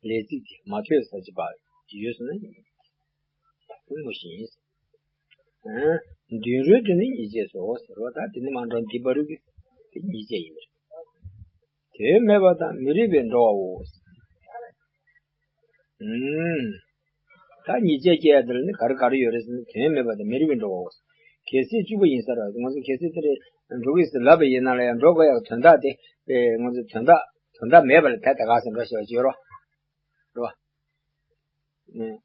ལས་ཚིག་དེ་མ་ཐོས་ས་ཅིག་པ་ཡོད་ཟེར་ན་དངོས་གཞི་ཡིན། ཨ། མདུན་རོལ་དུ་ནི་ཉེས་བྱས་སོ་ཟེར་བ་དང་དེ་ནི་མ་འགྲོ་འདི་བ་རུ་གི་དེ་ཉེས་བྱས་ཡིན་པ་རེད། དོན་མེད་པ་དང་མི་རིགས་པའི་འགྲོ་བའོ། ཨུམ། ད་ཉེས་བྱས་སྐྱེ་ཡ་དེ་ལ་ནི་ག་རེ་ག་རེ་ཡོད་རེད་ཟེར་ན་དོན་མེད་པ་དང་མི་རིགས་པའི་འགྲོ་བའོ། གལ་སྲིད་བཅུ་པོ་ཡིན་ས་རེད། ང་ཚོ་གལ་སྲིད་དེ་རེད་འགྲོ་གི་ཟེར་ལབ་པ་ཡིན་ན་ལ་ཡང་འགྲོ་དགོས་ཡག་དོན་དག་དེ་དེ་ང་ཚོ་དོན་དག་དོན་དག་མེད་པ་ལ་ད་ད་ག་ཟེར་འགྲོ་ཞེས་པ་ཅིག་ཡོད་རོ། རོ། ཨུམ།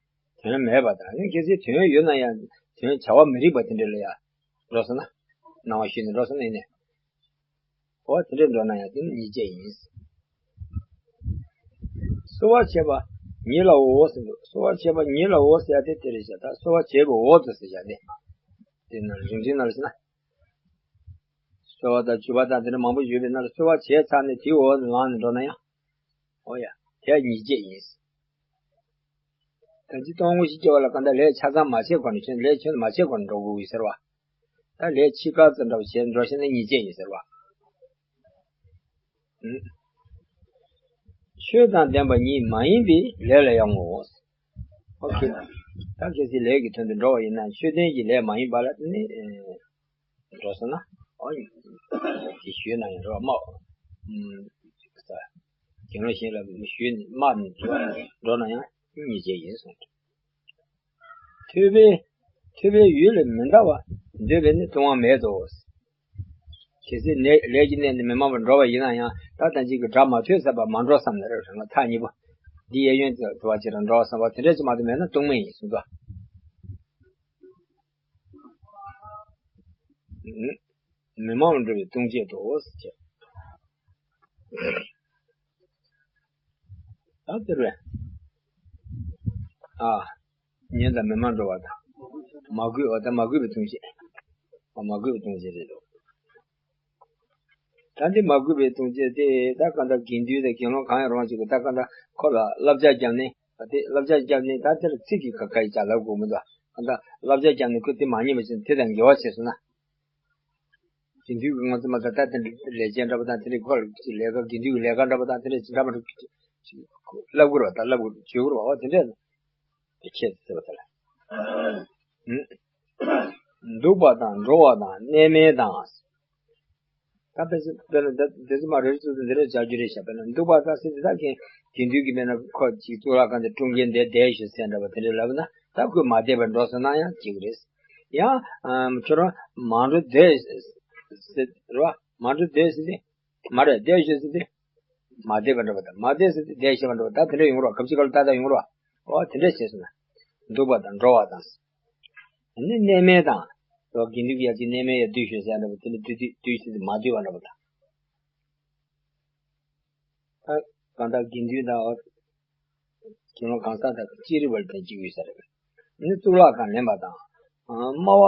དོན་མེད་པ་དང་ནི་གལ་སྲིད་དོན་ཡོད་ན་ཡང་དོན་བྱ་བ་མི་རིགས་པ་དེ་འདྲ་ལ་ཡང་འགྲོ་ས་ན་སྣང་བ་ཞུས་ནས་འགྲོ་ས་ན་ཡིན་ནས། འོ་དེ་འདྲ་འགྲོ་ན་ཡང་དེ་ནི་ཉེས་བྱས་ཡིན། གསོལ་བ་བྱས་པ་ཉིད་ལའོ་ཟེར་འདུག་གསོལ་བ་བྱས་པ་ཉིད་ལའོ་ཟེར་ཡ་དེ་དེ་རེད་བཞག་ད་གསོལ་བ་བྱས་པའོ་དུ་ཟེར་བཞག་ནས། དེ་ན་རིང་འབྲིང་ན་ལ་ཟེར་ན། གསོལ་བ་དང་བརྗོད་པ་དང་དེ་འདྲ་མང་པོ་ཡོད་པའི་ནང་ལ་གསོལ་བ་བྱས་ཚར་ནས་དེའི་འོག་ནས་ལངས་ནས་འགྲོ་ན་ཡང་། འོ་ཡ། དེ་ཡང་ཉེས་བྱས་ཡིན། ད་ཅི་སྟོང་དངོས་གཞི་སྐྱེ་བ་ལ་གང་ལྟར་ལས་ཆ་ཚང་མ་བྱས་གོང་ནས་ཁྱོད་ལས་ཁྱོད་མ་བྱས་གོང་ནས་འགྲོ་དགོས་ཀྱི་ཟེར་བ། ད་ལས་ཕྱི་ཁ་ཙམ་འདྲ་བ་བྱས་འགྲོ་ཤེས་ན་ཉེས་བྱས་ཡིན་ཟེར་བ། ཨུམ། ཆོས་དང་ལྡན་པ་ཉིད་མ་ཡིན་པའི་ལས་ལ་ཡང་ངོ་། ཨོ་ཁེ། ད་གལ་སྲིད་ལས་ཀྱི་དོན་དུ་འགྲོ་བ་ཡིན་ན་ཆོས་ལྡན་གྱི་ལས་མ་ཡིན་པ་ལ་ནི། འགྲོ་སོང་ན། ཨོ། དེ་ཞུས་ན་ཡང་རོགས་མ། ཨུམ། དགེ་སློང་གཞན་ལ་ཞུས་ནས་དམག་ནས་འགྲོ་ན་ཡང་ཉེས་བྱས་ཡིན་གསུངས། ཐོས་པའི་ཐོས་པའི་ཡུལ་ལས་མི་འདའ་བར་འདོད་པས་ནི་ལྟུང་བ་མེད་དོ། གལ་སྲིད་ནས་ལས་ཀྱི་གནས་ནས་མི་སྨྲ་བར་འགྲོ་བ་ཡིན་ན་ཡང་ད་ལྟ་ཅིག་གི་སྒྲ་མ་ཐོས་ཚར་བར་མ་འགྲོ་བསམ་ན་རེ་རེ་ལ་ཐག་ཉེ་པོ། འདི་གཡས་གཡོན་དུ་བ་ཅིག་རང་འགྲོ་བ་བསམ་པ་དེ་འདྲ་ཅིག་མ་གཏོགས་མེད་ན་ལྟུང་མེད་ཡིན་གསུངས་སོ། མི་སྨྲ་བར་འགྲོ་བའི་ལྟུང་བྱེད་དོ། ད་དེར་བས། ཨ། ཉོན་དང་མི་སྨྲ་འགྲོ་བ་དང་། མ་གུས་པ་དང་མ་གུས་པའི་ལྟུང་བྱེད། མ་གུས་པའི་ལྟུང་བྱེད་རེད་དོ། ད་འདི་མ་གུས་པའི་ལྟུང་བྱེད་དེ་ད་ག་འདྲ་དགེ་འདུན་དང་དགེ་སློང་གང་ཡང་རུང་བ་ཅིག་གིས་ད་ག་འདྲ་ཁོ་ལ་བསླབ་བྱ་བརྒྱབ་ནས་ད་དེ་བསླབ་བྱ་བརྒྱབ་ནས་ད་དེར་ཚིག་གིས་ག་ག་ཡི་ཅག་ལབ་དགོས་མི་འདུག་ག་འདྲ་བསླབ་བྱ་བརྒྱབ་ནས་ཁོས་དེ་མ་ཉན་པ་བྱས་ན་དེ་དང་འགལ་བ་བྱས་སོང་ན། དེ་དུས་ཀྱི་ང་ཚོ་མ་ད་ལྟ་དེ་འདྲ་ལས་བྱེད་འདྲ་པོ་དང་དེ་འདྲའི་སྐོར་གྱི་ལས་ཀ་དགེ་འདུན་གྱི་ལས་ཀ་འདྲ་པོ་དང་དེ་འདྲ་ཅིག་འདྲ་མ་འདྲ་ཅིག་ལབ་དགོས་རེད་པ། ད་ལབ་དགོས་བརྗོད་དགོས་རེད་པ། འོ་དེ་འདྲ་དེ་ཁྱེད་ཟེར་བ་དེ་ལ། འདུག་པ་དང་འགྲོ་བ་དང་གནས་མལ་དང་། ད་དཔེ་ཆ་དཔེར་ན་ད་དེ་ཚོ་མ་རེ་རེ་ཚོ་དེ་འདྲ་བྱ་རྒྱུ་རེད་ཤག་དཔེར་ན་འདུག་པ་ད་སྲིད་དེ་ད་ཁྱེད་དགེ་འདུན་གྱི་དཔེར་ན་ཁོ་ཅིག་གཙུག་ལག་ཁང་དེ་དཀྲུག་མཁན་དེ་བསྡད་ཤོག་ཟེར་འདྲ་པོ་དེ་འདྲ་ལབ་ན་ད་ཁོས་མ་བསྡད་པར་འགྲོ་སོང་ན་ཡང་ཅིག་རེད། ཡང་ཁྱོད་རང་མ་འགྲོ་བསྡད་ཟེར་རེད་པ། མ་འགྲོ་བསྡད་ཟེར་ཏེ། མ་རེད་བསྡད་ཤོག་ཟེར་ཏེ། མ་བསྡད་པ་འདྲ་བ་དང་མ་བསྡད་ཟེར་ཏེ་བསྡད་ཤེས་པ་འདྲ་བ་ད་དེ་འདྲ་ཡོང་གི་རེད་བ། གབ་ཅིག་ག་ལ་ཏག་ཏག་ཡོང་གི་རེད་བ། འོ་དེ་འདྲ་བྱས་སོང་ན། འདུག་པ་དང་འགྲོ་བ་དང་། ནི་གནས་མལ་དང་། འགྲོ་དགེ་འདུན་གྱི་ཡ་གཅིག་གནས་མལ་ཡ་སྡོད་ཤོག་ཟེར་འདྲ་བ་དེ་འདྲ་སྡོད་སྡོད་སྡོད་ཤོག་ཟེར་མ་སྡོད་པ་འདྲ་བ་དང་། ད་གང་ལྟར་དགེ་འདུན་དང་། དགེ་སློང་གང་ཟག་དག་གི་ཅི་རིགས་པར་ལྡན་གཅིག་ཡོད་ས་རེད། ནི་གཙུག་ལག་ཁང་ལེན་པ་དང་། སྨྲ་བ།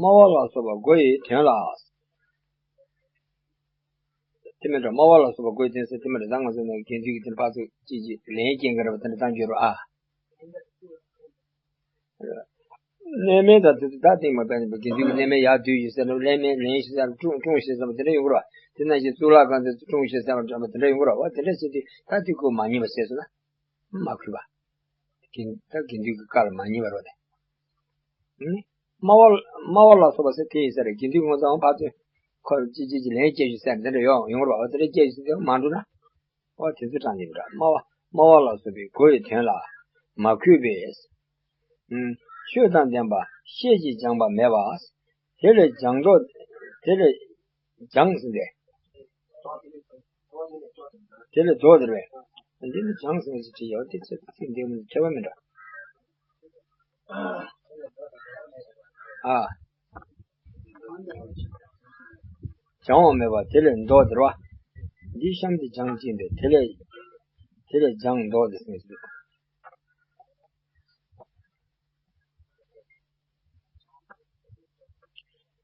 སྨྲ་བ་ལ་སོགས་པ་སྒོ་ཡི་དོན་ལ། དེ་མིན་འགྲོ་སྨྲ་བ་ལ་སོགས་པ་སྒོ་ཡི་དོན་ཟེར་དེ་མིན་འགྲོ་ད་ང་ཚོ་ནས་དགེ་འདུན་གྱི་དེ་ཕར་ཚུར་ཅི་ཅི་ལན་སྐྱེལ་གི་རེད་བ་དེ་འདྲ་གཏང་རྒྱུ་རེད་ཨ། གནས་མལ་དང་དེ་ཚོ་ད་སྟེང་མ་པའི་དགེ་འདུན་གྱི་གནས་མལ་ཡར་བསྡུས་ཡོད་ཟེར་ན་ལེན་མེད་ལེན་ཤེས་ཟེར་ཀྲུང་ཀྲུང་ཤེས་ཟེར་བ་དེ་འདྲ་ཡོང་གི་རེད་བ། དེ་ནང་བཞིན་གཙུག་ལག་ཁང་དེ་ཚོ་ཀྲུང་ཤེས་ཟེར་བ་འདྲ་བ་དེ་འདྲ་ཡོང་གི་རེད་བ། དེ་འདྲ་བྱས་ཏེ་ད་དེ་ཁོ་མ་ཉན་པ་བྱས་སོང་ན། མ་གུས་པ། དགེ་ད་དགེ་འདུན་གྱི་བཀའ་ལ་མ་ཉན་པ་རེད་བ་དེ། ཨུམ། སྨྲ་བ་སྨྲ་བ་ལ་སོགས་པ་ཟེར་དེ་ཡིན་ས་རེད། དགེ་འདུན་ངོ་ཚ་བ་ཕར་ཚུར་ཁོ་ཅི་ཅི་ཅི་ལན་སྐྱེལ་ཞུ་ཟེར་དེ་འདྲ་ཡོང་ཡོང་རེད་བ། དེ་འདྲ་སྐྱེལ་ཞུ་ཟེར་མ་འགྲོ་ན། ཨོ་དེ་ཚོ་དྲང་ནས་འདྲ་སྨྲ་བ་སྨྲ་བ་ལ་སོགས་པའི་སྒོ་ཡི་དོན་ལ་མ་གུས་པས། ཨུམ། ཆོས་དང་ལྡན་པ་ཤེས་ཀྱིས་སྦྱངས་པ་མེད་པ། དེ་ལས་སྦྱངས་ལྡོག་དེ་ལས་སྦྱངས་ཟིན་ཏེ། དེ་ལས་ལྡོག་སྟེ་རེད། འདི་ནི་སྦྱངས་ཟིན་ཞེས་བྲིས་ཡོད་དེ་ཚེ་ཚིག་འདི་ནི་ཁྱད་པར་མི་འདྲ། ཨ། སྦྱང་བ་མེད་པ་དེ་ལས་ལྡོག་སྟེ་རེད་བ། འདི་གཤམ་དུ་སྦྱངས་ཅིང་འདི་དེ་ལས་དེ་ལས་སྦྱངས་ལྡོག་སྟེ་ཟིན་ཞེས།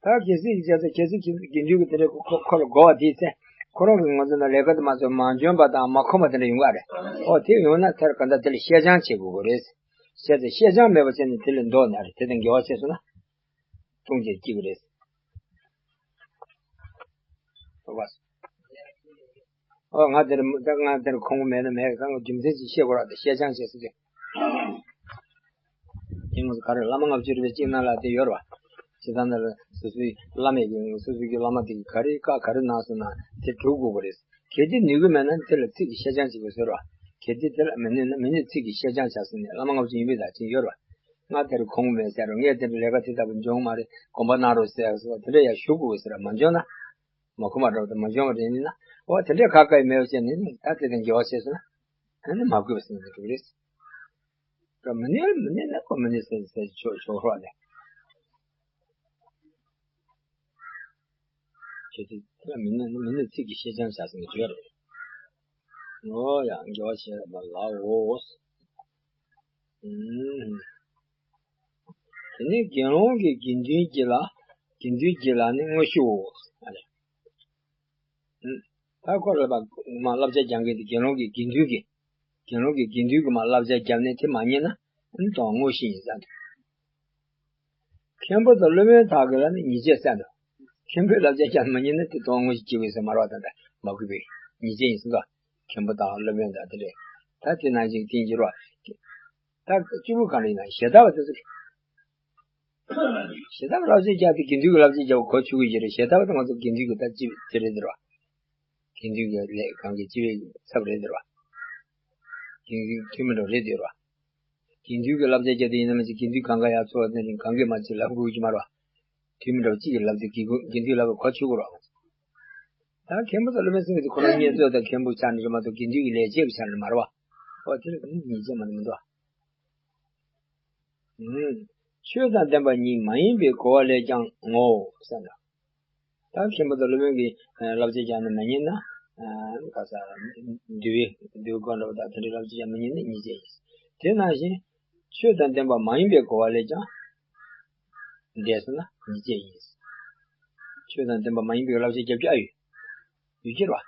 ད་གལ་སྲིད་ཀྱི་བྱས་ཙང་གལ་སྲིད་ཀྱི་དགེ་འདུན་གྱི་དེ་འདྲ་ཁོ་ཁོ་ལ་གོ་བ་དེའི་ཚེ་ཁོ་རང་གི་ང་ཚོ་ན་ལས་ཀ་དེ་མ་ཚོ་མ་འཇོན་པ་དང་མ་ཁོམ་པ་དེ་འདྲ་ཡོང་ག་རེད། ཨོ་དེ་ཡོང་ན་ཐར་ག་འདྲ་དེ་ལ་བཤད་སྦྱང་བྱེད་དགོས་ཀྱི་རེད། བྱས་ཙང་བཤད་སྦྱང་མེད་པ་བྱས་ནས་དེ་ལས་ལྡོག་ན་རེད་དེ་དང་འགལ་བ་བྱས་སོང་ན། ལྟུང་བྱེད་སྐྱེ་གི་རེད། ཨོ་ང་དེར་ད་ང་དེར་ཁོང་མེད་ན་མེད་གང་རྒྱུ་མཚན་ཅིག་བཤད་དགོས་ར་དེ་བཤད་སྦྱང་བྱེད་ཟེར་གྱི། དེ་ང་ཚོ་ག་རེ་བླ་མ་ལྔ་བཅུ་རེ་བའི་གཅིག་ན་ལ་དེ་ཡོད་ར་བ། བྱེད་སྟངས་ན་ལ་སོ་སོའི་བླ་མས་ཀྱི་སོ་སོའི་གི་བླ་མ་དེ་གི་ག་རེ་བཀའ་ག་རེ་གནང་སོང་ན་དེ་སྒྲུབ་དགོས་པ་རེད། གལ་ཏེ་ནུས་ཀྱི་མེད་ན་དེ་ལ་ཚིག་གི་བཤད་སྦྱང་བྱེད་དགོས་ཟེར་ར་བ། གལ་ཏེ་དེ་ལ་མི་ནུས་ན་མི་ནུས་ཚིག་གི་བཤད་སྦྱང་བྱ་ཟེར་ནས་བླ་མ་ལྔ་བཅུ་ཡིན་པའི་བདག་ཅིག་ཡོད་ར་བ། ང་དེར་ཁོང་མེད་ཟེར་རོ་ངས་དེར་ལས་ཀ་དེ་ལྟ་བུ་འབྱུང་མ་རེད་དགོངས་པ་གནང་རོགས་ཟེར་ཟེར་བ་དེ་འདྲ་ཡང་ཞུ་དགོས་ཟེར་ར་མ་འབྱོར་ན། མ་ཁོ་མ་འགྲོ་དང་མ་འབྱོར་བ་རེད་ནི་ན། འོ་དེ་འདྲའི་ཁ་ཁ་ཡི་མེད་པ་བྱས་ནི་ནི་ད་དེ་དང་འགལ་བ་བྱས་སོང་ན། ཨ་ནི་མ་གུས་པ་ཟེར་ནི་འགྲོ་གི་རེད། ད་མི་ནུས་མི་ནུས་ན་ཁོ་མི་ནུས་ཟེར་ཟེར་ཆོག་ཆོག་ཧྲོག་ལས། ཁྱེད་ཚོ་དེ་ལ་མི་ནུས་ན་མི་ནུས་ཚིག་གི་བཤད་སྦྱང་བྱ་ཟེར་ནི་བརྗོད་རེད། ཨོ་ཡ་འགལ་བ་བྱས་པ་ལའོ། ཨུམ། དེ་ནས་དགེ་སློང་གིས་དགེ་འདུན་གྱི་ལ། དགེ་འདུན་གྱི་ལ་ནི་དངོས་གཞིའོ། ཨ་ལས། ཨུམ། ད་ཁོ་ལ་བ་མ་བསླབ་བྱ་སྦྱང་མཁན་དེ་དགེ་སློང་གིས་དགེ་འདུན་གྱི། དགེ་སློང་གིས་དགེ་འདུན་གྱི་མ་བསླབ་བྱ་བརྒྱབ་ནས་དེ་མ་ཉན་ན་ཨུམ་དང་དངོས་གཞི་ཡིན་ས་འདུག་མཁན་པོ་དང་སློབ་དཔོན་དག་གི་ལ་ནི་ཉེས་བྱས་བསལ་འདུག་མཁན་པོའི་བསླབ་བྱ་ཀྱང་མི་ཉན་ན་དེ་དོན་དངོས་གཞི་སྐྱེ་བས་ཟེར་མ་རེད་བ། ད་ལྟ་མ་གུས་པའི་ཉེས་བྱས་ཡིན་ཟེར་འདུག་མཁན་པོ་དང་སློབ་དཔོན་དང་དེ་འདྲས་ད་དེ་ནང་བཞིན་བསྟན་གྱི་རེད་བ། ད་གཅིག་པུ་གང་རེད་ན་ཞེ་ད་བ་དེ་ཚོ་ཞེ་ད་བ་བསླབ་བྱ་རྒྱག་དེ་དགེ་འདུན་གྱི་བསླབ་བྱ་རྒྱག་གོ་ཆོད་ཀྱི་ཡོད་རེད། ཞེ་ད་བ་དེ་ང་ཚོ་དགེ་འདུན་གྱི་ད་ཅི་དེ་རེད་འདུག་ར། དགེ་འདུན་གྱི་ལས་གང་གི་ཅི་བའི་ཚབ་རེད་འདུག་ར། དགེ་འདུན་མཐུན་མི་འགྲོ་རེད་འདུག་ར། དགེ་འདུན་གྱི་བསླབ་བྱ་རྒྱག་དེ་ཡིན་ན་མ་གཞི་དགེ་འདུན་གང་ག་ཡར་འཚོགས་ནས་རིང་གང་གི་མ་གཞི་ལབ་དགོས་ཀྱི་མ་རེད་བ། མཐུན་མི་འགྲོ་གཅིག་གིས་ལབ་དུས་དགེ་དགེ་འདུན་ལབ་པ་གོ་ཆོད་དགོས་ར། ད་མཁན་པོ་དང་སློབ་དཔོན་ཟེར་མཁན་དེ་ཁོ་རང་བསྙེན་རྫོགས་དང་མཁན་པོའི་ཆ་ནས་རེད་མ་གཏོགས་དགེ་འདུན་གྱི་ལས་བྱེད་ཀྱི་ཆ་ནས་མ་རེད་བ། ཨོ་དེ་ལ་ཉེས་བྱས་མ་གཏོགས་མི་འདུག་བ། ཆོས་དང་ལྡན་པ་ཉིད་མ་ཡིན་པའི་གོ་བ་ལས་ཀྱང་ངོ་། ཟེར་ན། ད་མཁན་པོ་དང་སློབ་དཔོན་གྱིས་བསླབ་བྱ་རྒྱག་ནས་མ་ཉན་ན། ག་ས། འདུལ་བའི་འདུལ་བའི་སྒོ་འདྲ་བ་དང་དེ་འདྲའི་བསླབ་བྱ་རྒྱག་མ་ཉན་ན་ཉེས་བྱས་ཡིན། དེ་ནང་བཞིན་ཆོས་དང་ལྡན་པ་མ་ཡིན་པའི་གོ་བ་ལས་ཀྱང་འདས་སོང་ན་ཉེས་བྱས་ཡིན། ཆོས་དང་ལྡན་པ་མ་ཡིན་པའི་བསླབ་བྱ་རྒྱབ་རྒྱུ་ཨ་ཡོད། ཡོད་ཀྱི་རེད་བ།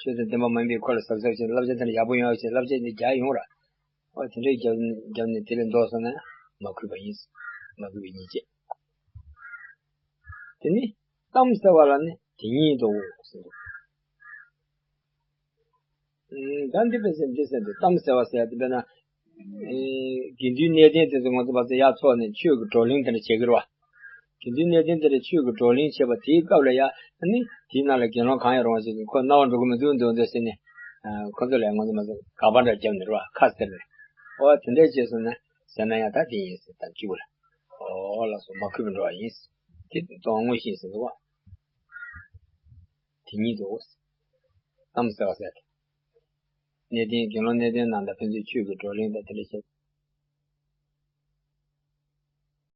ཆོས་དང་ལྡན་པ་མ་ཡིན་པའི་ཁོ་ལ་གཟབ་གཟབ་བྱས་ནས་བསླབ་བྱ་དེ་འདྲ་ཡག་པོ་ཡོང་ཡག་བྱས་བསླབ་བྱ་དེ་རྒྱག་ཡོང་ར། ཨོ་དེ་འདྲའི་རྒྱབ་རྒྱབ་ནས་དེ་ལས་ལྡོག་སོང་ན་མ་གུས་པ་ཡིན། མ་གུས་པའི་ཉེས་བྱས། དེ་ནི་གཏམ་ཟེར་བ་ལ་ནི་དེ་ཉིད་དོ་ཟེར་འདུག་ཨུམ། ད་འདི་དཔེ་ཟེར་འདི་ཟེར་འདུག་གཏམ་ཟེར་བ་ཟེར་ཡ་དེ་དཔེར་ན། ཨེ། དགེ་འདུན་གནས་བརྟན་དེ་ཚོ་ང་ཚོ་བར་དུ་ཡར་འཚོགས་ནས་ཆོས་ཀྱི་བགྲོ་གླེང་དེ་འདྲ་བྱེད་ཀྱི་རེད་བ། དགེ་འདུན་གནས་བརྟན་དེ་འདྲ་ཆོས་ཀྱི་བགྲོ་གླེང་བྱེད་པ་དེའི་སྐབས་ལ་ཡ་ནི་དེའི་ནང་ལ་དགེ་སློང་གང་ཡང་རུང་བ་ཞིག་གིས་ཁོ་རྣ་བར་འགྲོ་གི་མི་འདུག་འདུག་འདུག་ཟེར་ནས། ཁོ་ཚོ་ལ་ང་ཚོ་མ་ཟད་དགག་པ་འདྲ་བརྒྱབ་ནས་རེད་བ། ཁ་ཟེར་ནས། ཨོ་དེ་འདྲས་བྱས་སོང་ན་ཟེར་ན་ཡང་ད་དེ་ཡིན་ཟེར་ད་བཅུག་ལ། ཨོ་ལགས་སོ་མ་གུས་པ་འགྲོ་བ་ཡིན། དེ་དོན་དངོས་གཞི་ཡིན་ཟེར་འདུག་བ། དེ་ཉིད་དུ། གཏམ་ཟེར་བ་ཟེར། གནས་བརྟན་དགེ་སློང་གནས་བརྟན་རྣམས་དང་ཕན་ཚུན་ཆོས་ཀྱི་བགྲོ་གླེང་དང་དེ་འདྲ་བྱས།